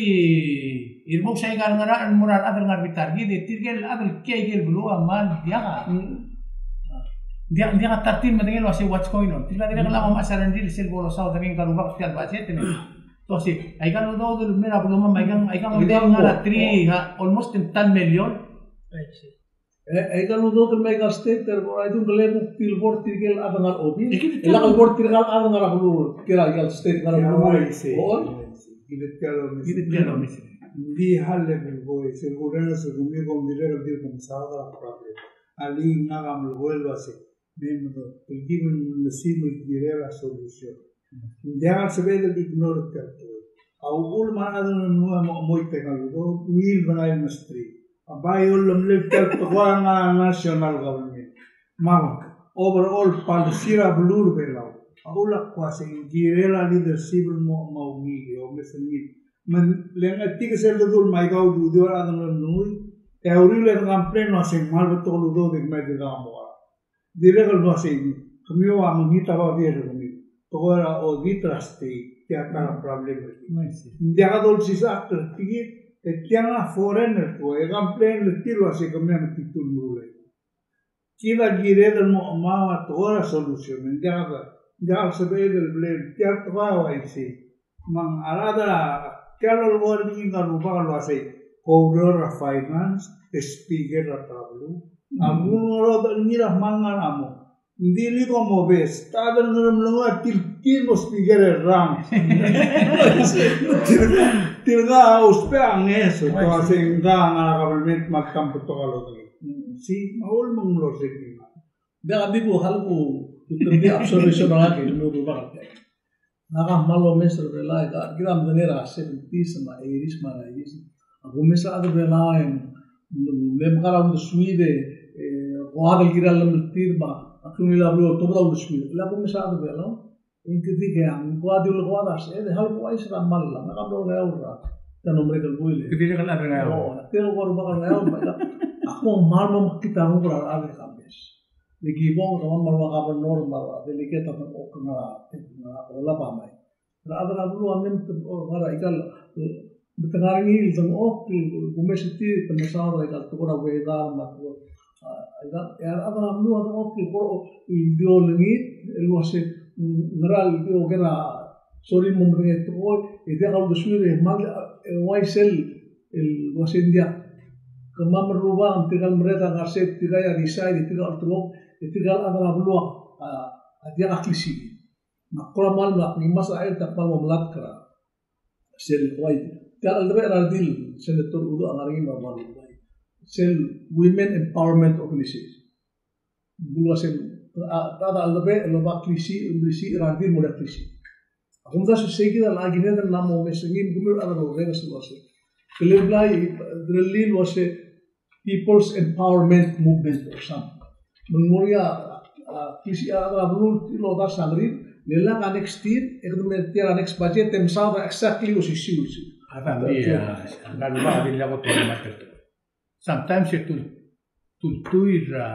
e bo kusai aika el ngerachel el mo er a rechad el ngar er a bita er kid, e tirke el chad el kiei aike el beluu a kmal diak a. Mm. Diak, diak a ta er tir el medengei el uasei what's going on. Tirka dirrek el mo mechas a rengrir sel bo losaod er ngii ngka el rubak er tia el budget, e ng. Te uasei, aika el udoud el mei er a belumam, aika, aika el udoud el ngar er a three, ha, almost ten million. I see. E, aika el udoud el mei aika el state, e, I think le kuk di el bo er tirke el chad el ngar er a obis. E lak el bo er tirka el chad el ngar er a beluu, tirka el state el ngar er a beluu. I see. O, I see. Kid tia el omes. Kid tia el omes. Di hal el bo, e sel kurrenges er kemiu, kom dirrek el di kom mesaod er a problem. Alii, ngak a melekoi el uasei me, me, el ki mesiik el kirel a solution. Ng diak el sebeched el ignore tia el tekoi. A uchul me a rechad er a Ngeremlengui a mo chemoit aika el udoud, ungil bnai el mesterir. A bai olemelel tia el tekoi a ngar er a national government. Me a overall policy er a beluu er a Belau. A uchul a kuk uasei ng kirel a leadership el mo, mo ungil, e omes er ngii. Me ng, le ng chetik sel dedu el me aika ududir a rechad er a Ngeremlengui, e a uriul e de complain el uasei ng kmal betok el udoud e kmal di dang mo er a Dirrek el uasei, kemiu a mekngit a babier er kemiu. Tekoi er a audit er a state, tia ta er a problem er kid. I see. Ng diak dolsisechakl er tir, e tiang a foreigner el tekoi, e complain er tir el uasei kemiu a metitur el meruul. Kid a kired el mo chemau a tekoi er a solution, ng diak, ng diak sebeched el blame, tia el tekoi a uaisei. Me ng a rechad er a, tia el lolekoi er ngii ngka el rubak el uasei, oureor er a finance, e speaker er a ta er a beluu. A beluu el ngerodech er ngii a kmal ngar er a mong. Ng di le kom obes, ta er a Ngeremlengui a tilkii el mo speaker er a rang. Tirka, tirka a ousbech a ngeso, te uasei ngka a ngar er a government me ak kmal betok a lodengei. Sei, me a uchul me ng mlo er sei. Diak, a di ku, hal ku, ku di observation er ngak el mo rubak. Ngak a kmal omes er a Belau, e kid a medengei er a seventies me a eighties me a nineties. Ak omes er a rechad er a Belau e ng, ng mle mekar a uldesuir e, e, ko a chad el kirel a llemeltir me a, ak ungil a beluu el tobed a uldesuir. Le ak omes er a rechad er a Belau, e ng kid a, ng ko a di ulekoad a se, e de hal ko a uaisei er a kmal, ngak a mlo er a Ngeaur er a, tia el mlo merek el buil e. Kid a dirrek el chad er a Ngeaur. O, tia el ko a rubak er a Ngeaur, me ak, ak mo kmal mo mekngit a renguk er a rechad er a Kambes. Le ki bong, kemam me a rua governor me a rua delegate a dengchokl el ngar er a, ngar er a Olab a mei. Er a rechad er a beluu a mei me te, o, ngar er a ikal, e, me te ngar er ngii el dengchokl, e, kumes er tir, te mesaod er a ikal tekoi er a weather me a tekoi, a, ikal, e a rechad er a beluu a dengchokl el kora, e, di olengit, el uase, mm, ngera el di oker a sorir el mo medengei a tekoi, e diak a uldesuir, e kmal, e, uaisei el, el uase ng diak. Kemam el rubak, tirka el merreder a ngar er sei, tirka a decide, tirka a olterau, e tirka el chad er a beluu a, a diak a klisichir. Me ak kora kmal, me ak ngmasech a chelsel a kmal mo melatk er a sel uai. Tia el cheldebechel er a redil, Senator Uduch a ngar er ngii me a Uduch. Sel Women Empowerment Organization. Ng uaisei, a, ta, ta el cheldebechel el oba klisiich, klisiich er a redil el mo er a klisiich. A kumdasu e sei kid a kired el mla mo omes er ngii, me kemiu a rechad el orrenges el uaisei. Kele blai, e, derellii el uaisei People's Empowerment Movement or something. Me ng mo er ngii a, a, klisiich a rechad er a beluu el odars a ngerir, le lak a next year, e kede me tia el next budget, e mesaod er a exactly osisiu, osisiu. A ta, a, a, a, a, a, a, a, a, Sometimes e tul-, tultuil er a,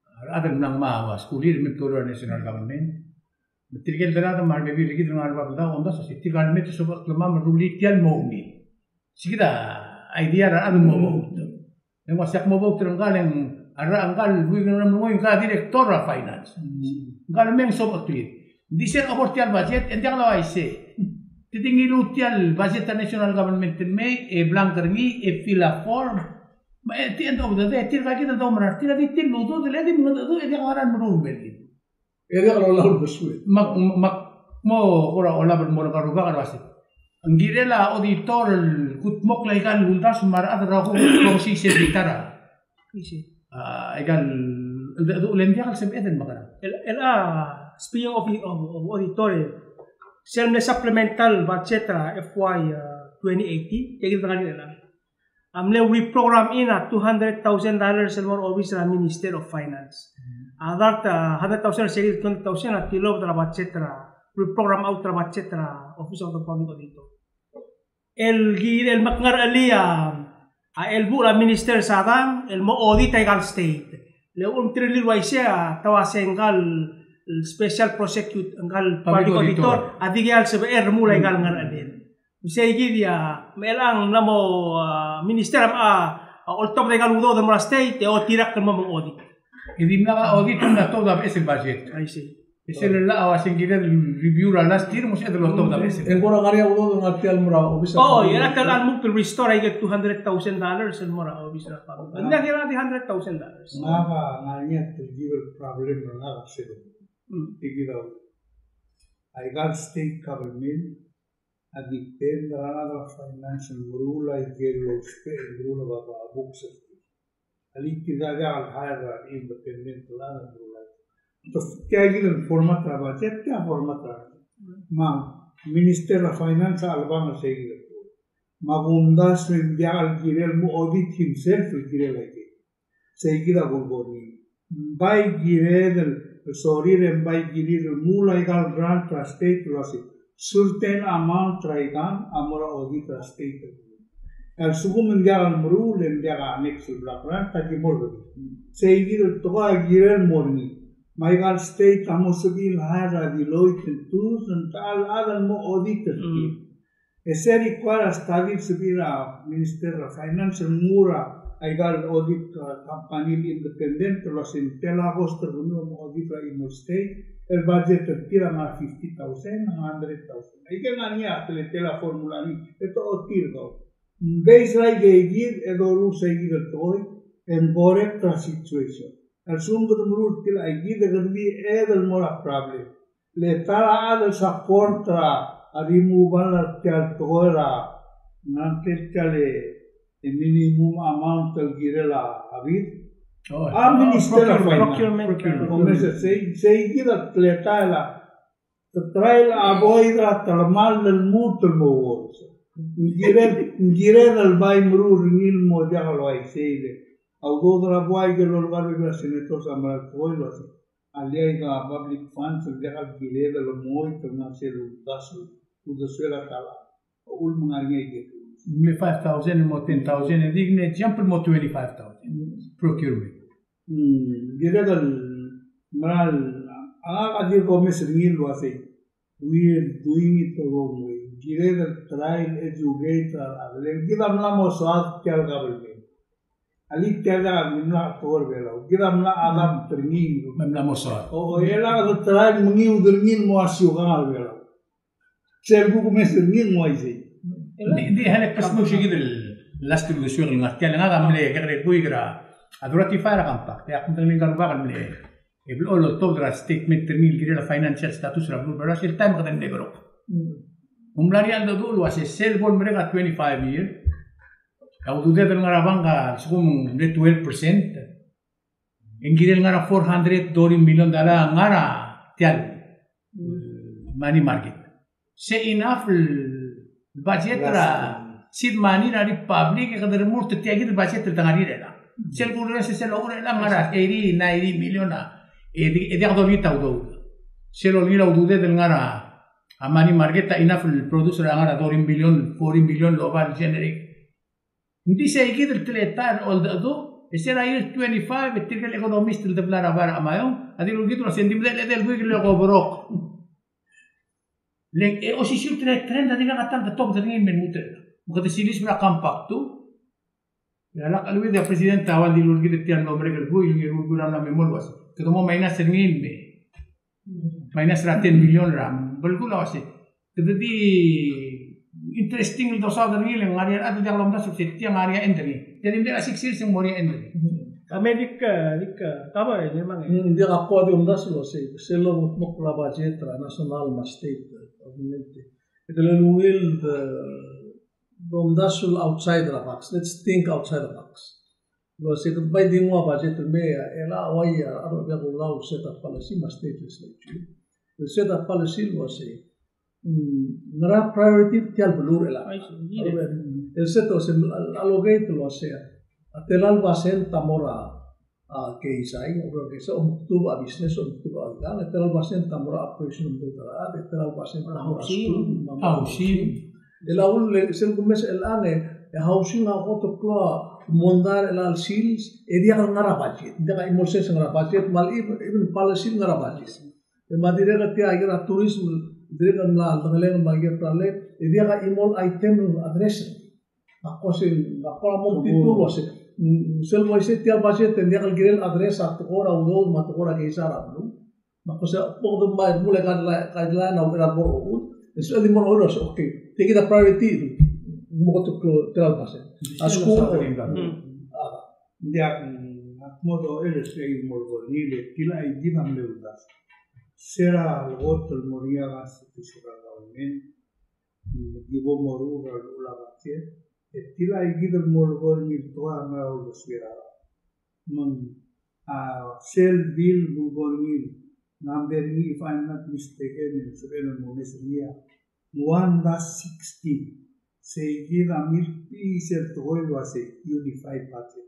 a rechad el mla ngmai a skulir me te oureor er a national government. Me tirke el rechad me a rebebil er kid el ngar er a Babeldaob a omdasu el uasei tirka el me te sobecheklemam el rullii tia el mo ungil. Sei kid a idea er a rechad el mo vote. E ng uasei ak mo vote er ngka el, a rechad, ngka el buik er a Ngeremlengui, ngka a director er a finance. Ngka el me ng sobecheklir. Ng di sel obo er tia el budget, e ng diak le uaisei. Te di ngiluu tia el budget er a national government el mei, e blank er ngii, e fill a form. Me at the end of the day, tirka kid el doumera er tir a di tir el udoud, e di mengedecheduch, e diak a ngera el meruul er ngii. E diak lolab el uldesuir. Me ak, me ak mo kora olab el mo er ngka el rubak el uasei. Ng kirel a auditor el kudmokl aika el uldasu me a rechad el rokui el kuk mesiou sel bita er a. A, aika el, el, el, le ng diak el sebeched el mekerang. El, el a, Speaking of, of, of auditor, sel mle supplemental budget er a F Y, uh, twenty eighteen, tia kid a ngar er ngii a mle reprogram in a two hundred thousand dollars el mo er a obis er a Minister of Finance. A dart, uh, hundred thousand, se kid twenty thousand a tilobed er a budget er a, reprogram out er a budget er a Office of the Public Auditor. El ki, el mekngerchelii a, a chelebuul a Minister Sadang el mo audit aika el state. Le uchul me tirke el uaisei a te uase ngka el special prosecutor, ngka el public auditor, a dikea el sebechel el remuul aika el ngerchelel. Me sei kid a, me chelechang ng mla mo, a, Minister a, a, oltobed aika el udoud el mo er a state, e otirakl el mo meng audit. E dimlak a audit, ng mla tobed a beches el budget. I see. E sel llach a uase ng kired el review er a last year, mo sebeched el otobed a beches. E ng kora ngar er ngii a udoud el ngar tia el mo er a obis er a, oh, public, e a ta el lmuut el restore aike el two hundred thousand dollars el mo er a obis er a public. Ng diak el di hundred thousand dollars. Ngak a ngar er ngii a telkib el problem er ngak a sel. Mm. Tia kid a, aika el state government a depend er a rechad er a finance el meruul aike el ousbech el meruul a books er tir. Alii, tirka a diak el hire er a independent el chad el meruul. Tia kid el format er a budget, tia format er a, me a Minister er a Finance a chelebangel sei kid el. Me a kumdasu e ng diak el kirel el mo audit himself el kirel aike. Sei kid a kulekoi er ngii. Ng bai kired el, sorir e ng bai kirir el remuul aika el grant er a state el uase certain amount er aika a mo er a audit er a state. A lsekum ng diak el meruul e ng diak a next el block grant, a ki mo er kid. Sei kid el tekoi a kirel el mo er ngii. Me aika el state a mo sebechir el hire er a Deloitte and Touche, ng techa el chad el mo audit er tir. E se require a study el sebechir a Minister er a Finance el nguu er aika el audit, uh, company el independent el uase ng tela a cost er kemiu el mo audit er a chimo el state, el budget er tir a ngar er a fifty thousand, a ngar er a hundred thousand. Aike el ngar er ngii a teletelel a formula er ngii, e te ochotii er kau. Based er aike kid, e doruul sei kid el tekoi, e ng correct er a situation. A lsekum kede meruul tia el aike kid e kede di add el mo er a problem. Le ta er a chad el support er a removal er tia el tekoi er a, ng ngar er ngii tia el, e, minimum amount el kirel a bid. Oh, a Minister er a Finance. Procurement. Procurement. Sei, sei kid a teletael a te try el avoid er a telemall el lmuut el mo worse. Ng kired, ng kired el bai meruul er ngii el mo diak el uaisei le a udoud er a buai aike el olekoi er a senators a mera el tekoi el uase a liaika public funds el diak el kired el mo oit el ngar er sel uldasu, uldesuel a ta el uchul me ng ngar er ngii aike el. Me five thousand el mo ten thousand, e di me jump el mo twenty-five thousand. Procurement. Hmm, dirrek el mera el, a ngak a dirk omes er ngii el uasei, we are doing it the wrong way. Kired el try el educate a rechad. Le kid a mla mo soad tia el government. Alii, tia el mla tekoi er a Belau. Kid a mla adapt er ngii. Me mla mo soad. O, e lak de try el mengiud er ngii el mo siukang a Belau. Sel kuk omes er ngii el uaisei. Di, di, hale, kmo se kid el last el uldesuek el ngar tia el ngak a mle kekerei el buik er a, a de ratify er a compact. E ak medengei ngka el rubak el mle, e blechoel el oltobed er a statement er ngii el kirel a financial status er a beluu er a Belau sel taem e kede mle kerok. Ng mla er ngii a cheldecheduch el uasei sel bo lemerek a twenty-five year, a ududed el ngar er a bank a lsekum ng mle twelve percent, e ng kirel ngar er a four hundred thirty million dollar a ngar er tia el money market. Se enough el budget er a seed money er a Republic e kede remurt er tia kid el budget el dengar er ngii er chelechang. Sel kurrenges e sel oureng er chelechang a ngar er a eighty, ninety million a, e di, e diak dolekoi a udoud. Sel olekoi a ududed el ngar er a money market a enough el produce er a ngar er a thirty million, forty million el oba el generate. Ng di sei kid el teletael el cheldecheduch, e se er a year twenty-five, e tirke el economist el de blai er a bai er a Chamayong a dilu er kid el uasei ng di medal edei el buik el ko broke. Le ng, e osisiu el trend, trend a dirkak a ta el de tobed er ngii el me lmuut er ngii. Me kede siliseb er a compact two. E a lak cheleuid e a president a ua dilu er kid er tia el mlo merek el buil, el ngii el buil a mla me mo el uasei, kede mo minus er ngii el me minus er a ten million er a belkul a uasei. Kede di interesting el dosaod er ngii le ng ngar er ngii a rechad el diak lomdasu el uasei tia ng ngar er ngii a end er ngii. Tia di mle er a six years e ng mo er ngii a end er ngii. Ka me dik, dik, ka ba, e, ng diak a ko a di omdasu el uasei, sel lomekmokl a budget er a national me a state government. E kede ungil de domdasu el outside the box. Let's think outside the box. El uasei kede bai di nguu a budget el mei, e a uai a rechad a diak kulau el set a policy me a state legislature. el set a policy el uasei, mm, ngera priority er tia el beluu er chelechang. I see. El set a uasei, allocate el uasei, a tela el basent a mo er a, a, keizai, a mo er a keizai, omekdubech a business, omekdubech a ikang, e tela el basent a mo er a operation, omekdubech a rechad, e tela el basent a mo er a housing, school, me a housing. El a uchul e sel kumes er chelechang e, e housing a kot el klou a mondai er chelecha el sils, e diak el ngar er a budget, diak a chimo el sils el ngar er a budget, me a lechub, even policy el ngar er a budget. E me a dirrek tia el tourism, dirrek el mla, mla, mla, e diak a chimo el item el address. Me a ko se, me a ko a mo titul el uasei, mm, sel uaisei tia el budget e ng diak el kirel address a tekoi er a udoud me a tekoi er a keizai er a beluu. Me a ko se bo kede mla, mle guideline, guideline a uchei er a bo er a uchul. E sel di mo er a uchul el uasei, okay, tia kid a priority, mo kot el klou tia el budget. A skuul, mm. A, ng diak, mm, ak mo dmu el uasei mo er ngii e tilecha kid a mle uldasu. Se er a lekot el mo er ngii a constitutional government, mm, di bo moruul er a llechul a budget, e tilecha kid el mo er ngii el tekoi a mla er a uldesuir a. Me ng, a, sel bill el mo er ngii, number ngii, if I'm not mistaken, e ng sebechel el mo mes er ngii a one dash sixteen. Sei kid a miltbechii sel tekoi el uasei unified budget.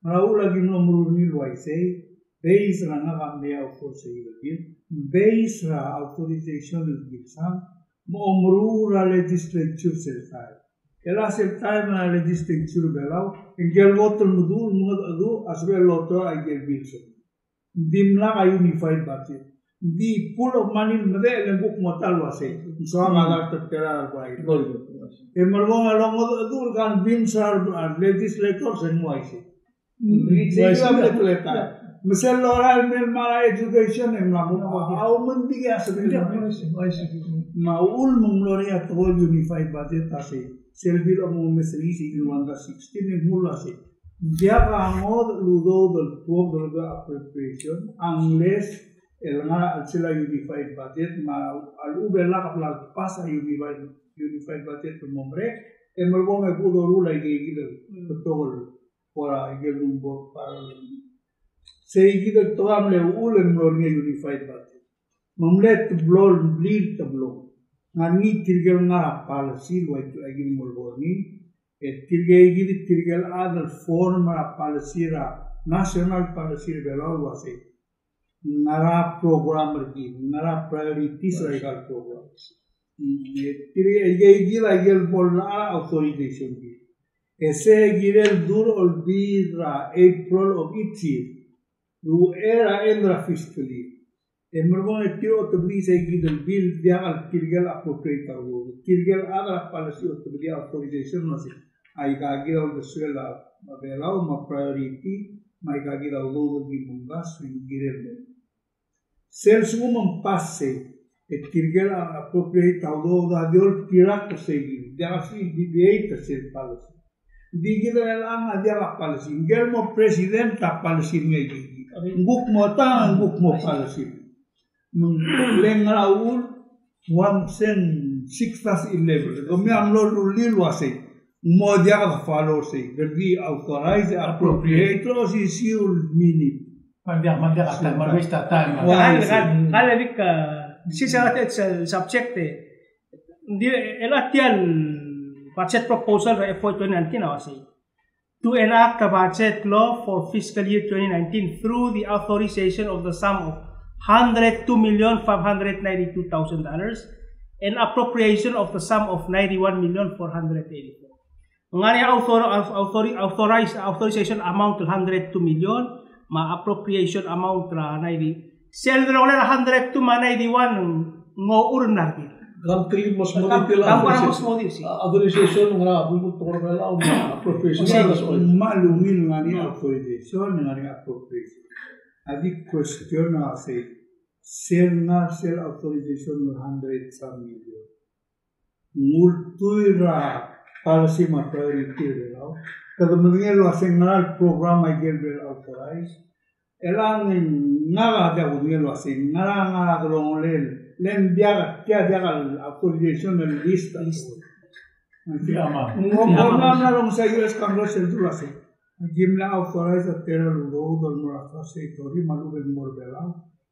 Me a uchul a ki mlo meruul er ngii el uaisei, based er a ngak a mle author er sei kid el bill, based er a authorization el kilsang, me a omeruul er a legislature sel taem. E a sel taem er a legislature er a Belau, e ngike el kot el meduch, mengedecheduch, a sebechel el oteroid aike el bills. Ng dimlak a unified budget. Ng di pool of money el medechel e ng kuk mo ta el uasei. Ng soam a dart er a tela el bai. E merekong e longedecheduch el convince a re, a re legislators e ng uaisei. Mm, me sel lorael el mei el mla er a education e ng mla mo, a, a, oumengdi a sebechel. Me a uchul me ng mlo er ngii a tekoi el unified budget a sei. Sel bill a mo mes er ngii sei kid el one dash sixteen e ng mle uasei. Ng diak a ngodech el udoud el tuobed er a appropriation, unless el ngar er a chelsel a unified budget, me a lechub e lak a bla lepass a unified, unified budget el mo merek, e merekong e bo doruul aike kid el betok el Kora ikel rumbor parallel. Sei kid el tekoi a mle uchul e ng mlo er ngii a unified budget. Me ng mle teblo el blil teblo. Ngar er ngii tirke el ngar er a policy el ua ikid el mo er ngii. E tirke kid, tirke el chad el form er a policy er a national policy er a Belau el uasei ngera program er kid, ngera priorities er aika el program. E tirke, tirke kid a ikel bo llach a authorization bill. E sei kirel dul olbiil er a April of each year. Ruchei er a end er a fiscal year. E merekong e tir a otebedii sei kid el bill, diak el tirke el appropriate a udoud. Tirke el chad er a policy a otebedii a authorization el uasei aika kid a uldesuel a Belau me a priority, me aika kid a udoud el ki mo mengkasbesengkid el mo. Sel lsekum ng pass sei, e tirke el appropriate a udoud a di oltirakl er sei kid, diak el sebechir el deviate er sel policy. Di kid er chelechang a diak a policy. Ngike el mo president a policy er ngii a ikid. Ng kuk mo ta, ng kuk mo policy. Me ng le ngera uchul, uang seng six dash eleven. Kemiu a mlo rullii el uasei ng mo diak de follow sei. Kede di authorize, appropriate, osisiu el minute. Me ng diak, me ng diak a time, me ng waste a time. Ua, I see. Kede, kede, kede, sel subject e, di, el tia el budget proposal er a F Y twenty nineteen a uasei to enact a budget law for fiscal year twenty nineteen through the authorization of the sum of hundred two million five hundred ninety-two thousand dollars and appropriation of the sum of ninety-one million four hundred eighty-four. Ng ngar er ngii a author-, authori-, authorize-, authorization amount el hundred two million, me a appropriation amount er a ninety. Sel delongelel a hundred two me a ninety-one ng ochur el mla er tir. Kam kmal mo smodii tia el, kam kmal mo smodii, sei. A, authorization ng ngar er a buk el tekoi er a Belau, me a appropriation. Sei, me a ungil ngar er ngii a authorization, ngar er ngii a appropriation. A di question a sei, sel ngar sel authorization el hundred some million. Ng ultuil er a policy me a priority er a Belau. Kede medengei el uasei ngera el program a ikel bla authorize. E le ng ngak a diak kudengei el uasei ngera, ngera delongelel. Le ng diak, tia diak el authorization el list. List. Ng mo, mo, mo, mo, mo, sa U S Congress el dul uasei. Aki mla authorize a tela el udoud el mo er a Trust Territory me a lechub e ng mo er a Belau.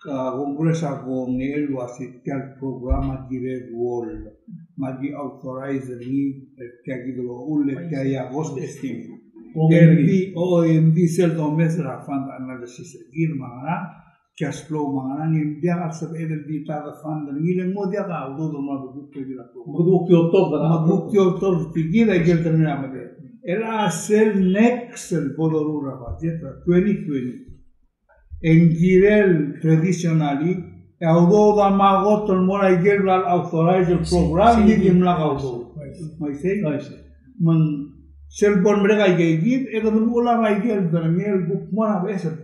Congress a kongei el uase tia el program a kirel el ruoll me a ki authorize er ngii er tia kid el uchul e tia a cost estimate. Kongei er ngii. Ng di, o, ng di sel domes er a fund analysis er kid me a ngerang, cash flow me a ngerang, e ng diak a sebeched el di ta el fund er ngii le ng mo diak a udoud el mo kuk tia el program. Me kuk tia el otobed er a, me kuk tia el otobed er tia kid a ikel tang er a medad. El a sel next el bo doruul er a budget er a twenty twenty. E ng kirel traditionally, e a udoud a mo kot el mo er a ikel bla el authorize el program, ng di dimlak a udoud. Me isei? Me ng sel bo lemerek aike kid, e kede mo olab a ikel berengel kuk mo er a beches el.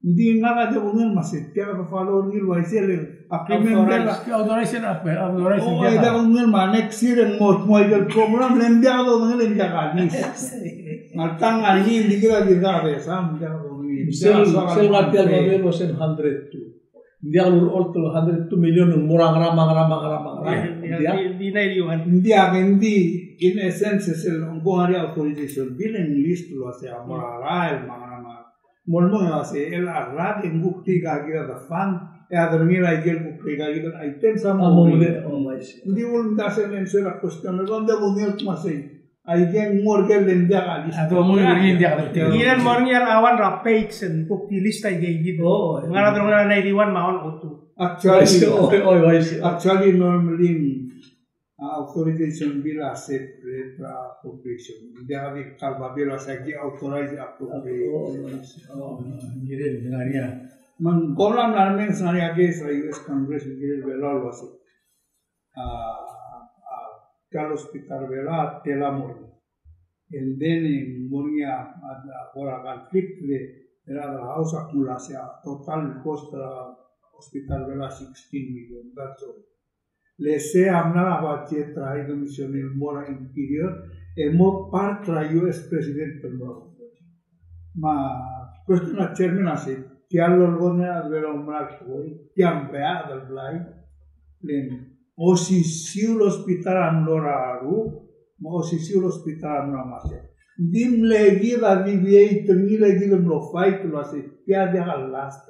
Ng di ngak a diak kungil me se tia kede follow er ngii el uaisei el agreement. Authorize, authorize er a, authorize. O, e diak kungil me a next year e ng mo, mo ikel program, le ng diak kungil e ng diak a list. Ngar tang a ngii, ng di kid a di diak a beches, ng diak kungil. Sel, sel ngar tia el babier el uase hundred two. Ng diak el ulecholt el hundred two million el mo er a ngerang, me a ngerang, me a ngerang, me a ngerang. Ng diak, ng di, ng di, ng di, in essence, sel, ng kuk ngar er ngii a authorization bill, e ng list el uase a mo er a rael, me a ngerang, me a ngerang. Mo el mo el uase el a rak e ng kuk tia kid a fund, e a derengel a ikel kuk tia kid a items a mo. A mo mle, o, me isei. Ng di uldasu el answer er a question er kau, ng diak kungil me sei. Aike ng mo er ker le ng diak a list. A domengur er ngii ng diak a list. Ngii el mo er ngii a one er a page el kuk di list aike kid. O, o. Ngar er a delongelir a ninety-one me a one oh two. Actually, o, o, o, actually, normally, a authorization bill a separate er a appropriation. Ng diak di kuk ta el babier el uase aki authorize appropriate. O, o, o, o, ng kirel ngar er ngii a. Me ng kora mla remenges ngar er ngii a case er a U S Congress el kirel Belau el uase a, a, tia el hospital er a Belau a tela mo er ngii. And then e ng mo er ngii a, a, a, kora conflict le, er a House a kmo uase a total cost er a hospital er a Belau a sixteen million, that's all. Le sei a mla er a budget er a High Commission el mo er a Interior, e mo part er a U S President el mo er a Me a question er a chairman a sei, tia el lolekoi er a Belau el mera el tekoi, tia ng beaod el blai, le ng osisiu el hospital a mlo er a Ruk, me a osisiu el hospital a mlo er a Marshall. Ng di mle kid a deviate er ngii, le kid a mlo fight el uase tia diak a last.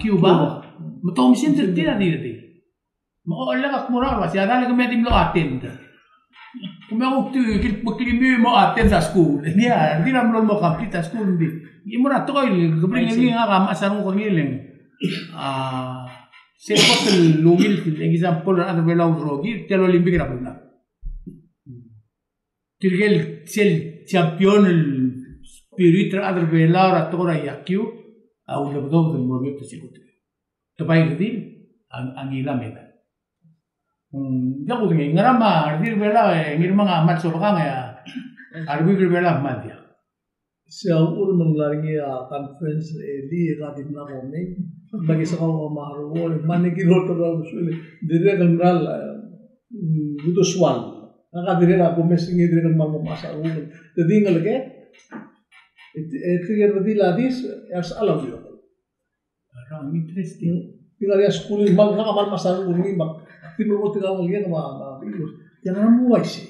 Cuba. Me te oumesingd er tir a di, di. Me a lak a kmo er a uaisei, a dang e kemiu a di mlo attend. Kemiu a kuk di, kil, kil kemiu mo attend a skuul. Ng di a, di mlo mo complete a skuul, ng di. Ng di mo er a tekoi el, ke bring er ngii, ngak a mechas a renguk er ngii el. A, sel kot el ungil, example er a rechad er a Belau el rokir, tia el Olympic er a Belau. Tirke el sel champion el spirit er a rechad er a Belau er a tekoi er a yakiu, a uldebedobed el mo er ngii a sel kot. Te bai redil a, a ngilai a medal. Mm, diak kudengei, ngera me a redil er a Belau, e, Ngirmang a kmal sobekang, e, a, a rebuik er a Belau a kmal diak. Se a uchul me ng ngar er ngii a conference er a elii e ke di mla komeng, me aki sekau a mla er a uong, me aki olterau el usuil, dirrek el mera el, mm, uldesuel. Ngak a dirrek el kumes er ngii, dirrek el mla mo mechas a renguk. Te di ngelekek, e, e, tirke el redil a dis, e a resechal a udiokl. Rang interesting. Di ngar er ngii a skuul el kmal, ngak a kmal mesaul er ngii me ak di mle kot el ngelekek me a, me a, me a, tia ng mo uaisei.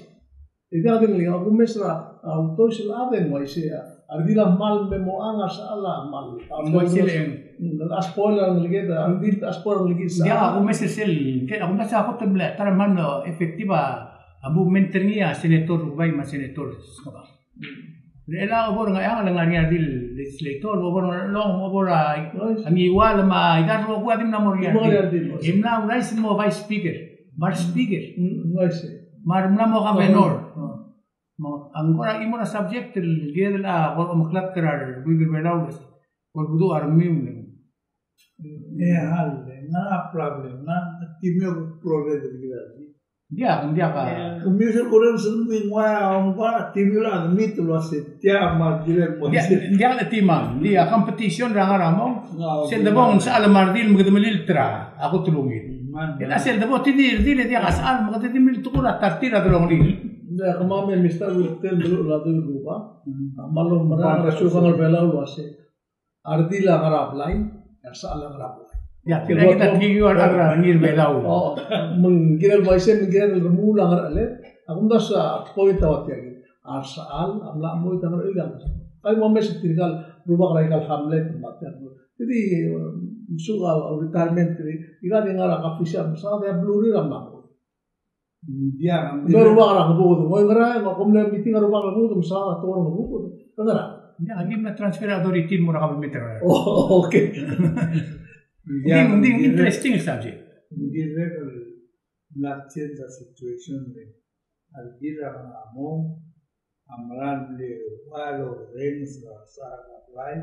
E diak di ngelekek, a kumes er a, a ultois el chad e ng uaisei a, a redil a kmal me mo chang a resechal a kmal. Ng uaisei el, mm, a spoil a ngelekek, a redil a spoil a ngelekek. Diak, a kumes er sel, ke, a kumdasu a kot el mle, ta er a kmal effective a, a movement er ngii a Senator Rukebai me a Senator Skebang. Le a bo er ngii a ngar er ngii a redil legislator, bo er ngii a, bo er a, a Ngiwal me a Igarro, kuk a di mla mo er ngii a redil. E mla ourais el mo vice speaker, me a re speaker. Mm, mm, I see. Me a re mla mo governor. Ah. Me a ngkora chimo er a subject el kired el, a, kora omeklatk er a rebuik er Belau el uase, kora bedu a remiu. E a le, ng ngar er ngii a problem, ng ngar er ngii a timiu el problem er kid. Diak, diak a. Kemiu sel kurrenges el mei ngua, ngua, timiu el admit el uase tia me a kirel mo. Diak, diak le tia me a, diak a competition er a ngar er a mong. Sel debo ng sechal me a redil me kede melilt er a kot el ungil. E a sel debo tia di redil e diak a sechal me kede di melilt er a kot el ungil. Diak, kemam e Mister Wiltel el dulu el rubak. A kmal omerang er a siukang er Belau el uase a redil a ngar er a blai, e a resechal a ngar er a blai. Ia, tia kid a tekingir a rengrir er Belau. O, me ng kirel el uaisei, me ng kirel el remuul a ngercheled, a kumdasu a point a ua tia kid. A resechal a mla chemoit a ngercheled. Ka mo omes er tirka el rubak er aika el hamlet me a tia. Tia di, e, mesuk a retirement er tirka, tirka di ngar er a coffee shop, mesaod e a blurir a mla chemoit. Ng diak, ng diak. Rubak er a Ngebuked, ngoi ngera, e ng ko mle meeting a rubak er a Ngebuked, mesaod a tekoi er a Ngebuked. Ngera? Ng diak, ng di mla transfer authority el mo er a government er a. Oh, okay. Ng di, ng di, ng di interesting subject. Ng dirrek el mla change a situation er a redil er a mong, a mera el mle ua el orrenges er a sechal er a blai,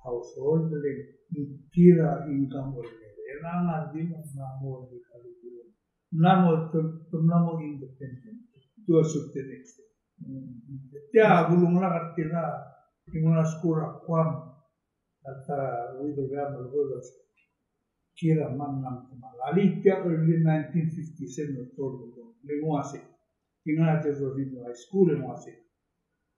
household, le ng tir a income earner. E ng ngar er a redil a mla mo er a Ng mla mo, te, te mla mo independent to a certain extent. Tia a kulunglak er tirka, ng mla skuul er a Guam, a ta, Ruido Beam el Golos, kid a mla ngmai. A le tia early nineteen fifties el tolu, le ng uase. Ng ngar er a Jesuit High School e ng uase.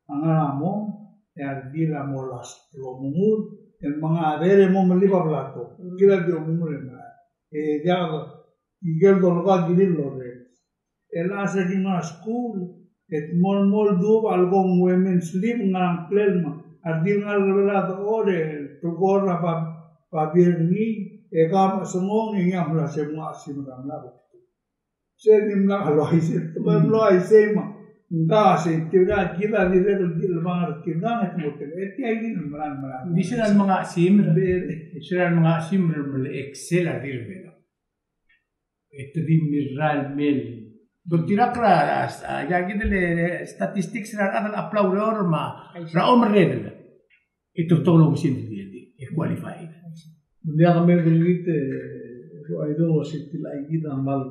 A ngar er a mong, e a redil a mo last el omengur, e ng mengadei e mo melib a blatong. Kid a di omengur e mengadei. E diak, ikel dolekoi a kirir el orrenges. E le a se ki mla skuul, e te mo, mo duubech a lekong women's lib, ngar er a ngklel me a redil ngar er a Belau a dechor, e te kora ba, babier er ngii, e ka mechesengong, e ngii a mla se mnga a chesimer a mla. Se di mla kalo isei, te mla kalo isei me ng ka se tirka, kid a dirrek el di lebang er tirka, e te mo tir, e tia kid el mla, mla. Di se el mla chesimer. Di se el mla chesimer me le excel a redil er Belau. E te di mirrael el mei. Doltirakl er a, a, a, ia kid el, e, statistics er a rechad el apply er a ureor me a, er a omerreder. E te betok el oumesingd el di, e qualified. Ng diak a mei el kid, e, ua idung el uase tia kid a kmal,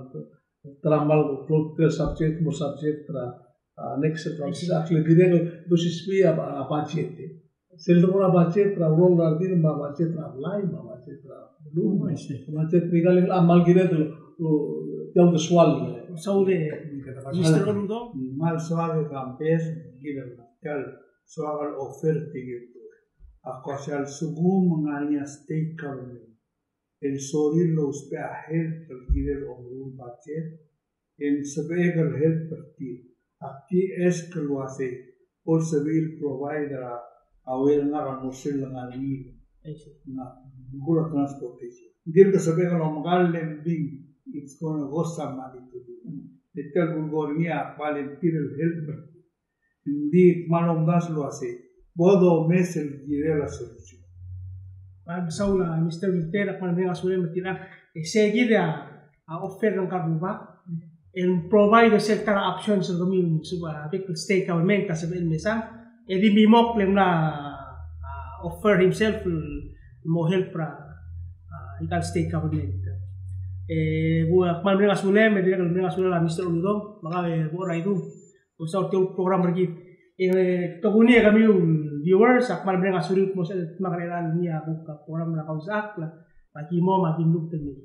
ta er a kmal klou el subject, mo subject er a, a, next, a, actually, dirrek el dosisechii a, a, budget, e. Sel debo er a budget er a ureor el redil me a budget er a blai, me a budget er a beluu, me a budget er a ikal, a kmal kired el, o, tia uldesuel. Saul e, Mister Oludong. Kmal soak el campaign, kired el tia el soak el offer er tirke el tuobed. Ak uasei a lsekum ng ngar er ngii a state government el sorir el ousbech a help el kirel omeruul budget, e ng sebechek el help er tir. Ak di ask el uasei, bo lsebechir el provide er a, a ureor el ngar er a mo sel ngar er ngii. I see. Ng, ng kuk a transportation. Ng dirk sebechek el omekall e ng di, it's gonna cost some money to do. E tia el kulekoi er ngii a volunteer el help er tir. Ng di kmal omdasu el uasei, bo domes el kirel a solution. Kmal mesaul a Mister Wilter, ak kmal mereng a sulem er tirka. E sei kid a, a offer er ngka el rubak, el provide er sel ta er a options el kemiu, sel, a, bek el state government a sebechel el mesang, e di mimokl e ng mla, a, offer himself el mo help er a, a, ikal state government. E, ak kmal mereng a sulem, e dirrek el mereng a sulem a Mister Uludong, me kau e bo er a idung. Osa tia el program er kid. E, tokuni e kemiu viewers, ak kmal mereng a sulir el kmo se el dmak er a ngii a kuk program er a Kausakl, me aki mo, me aki lmuut el mei.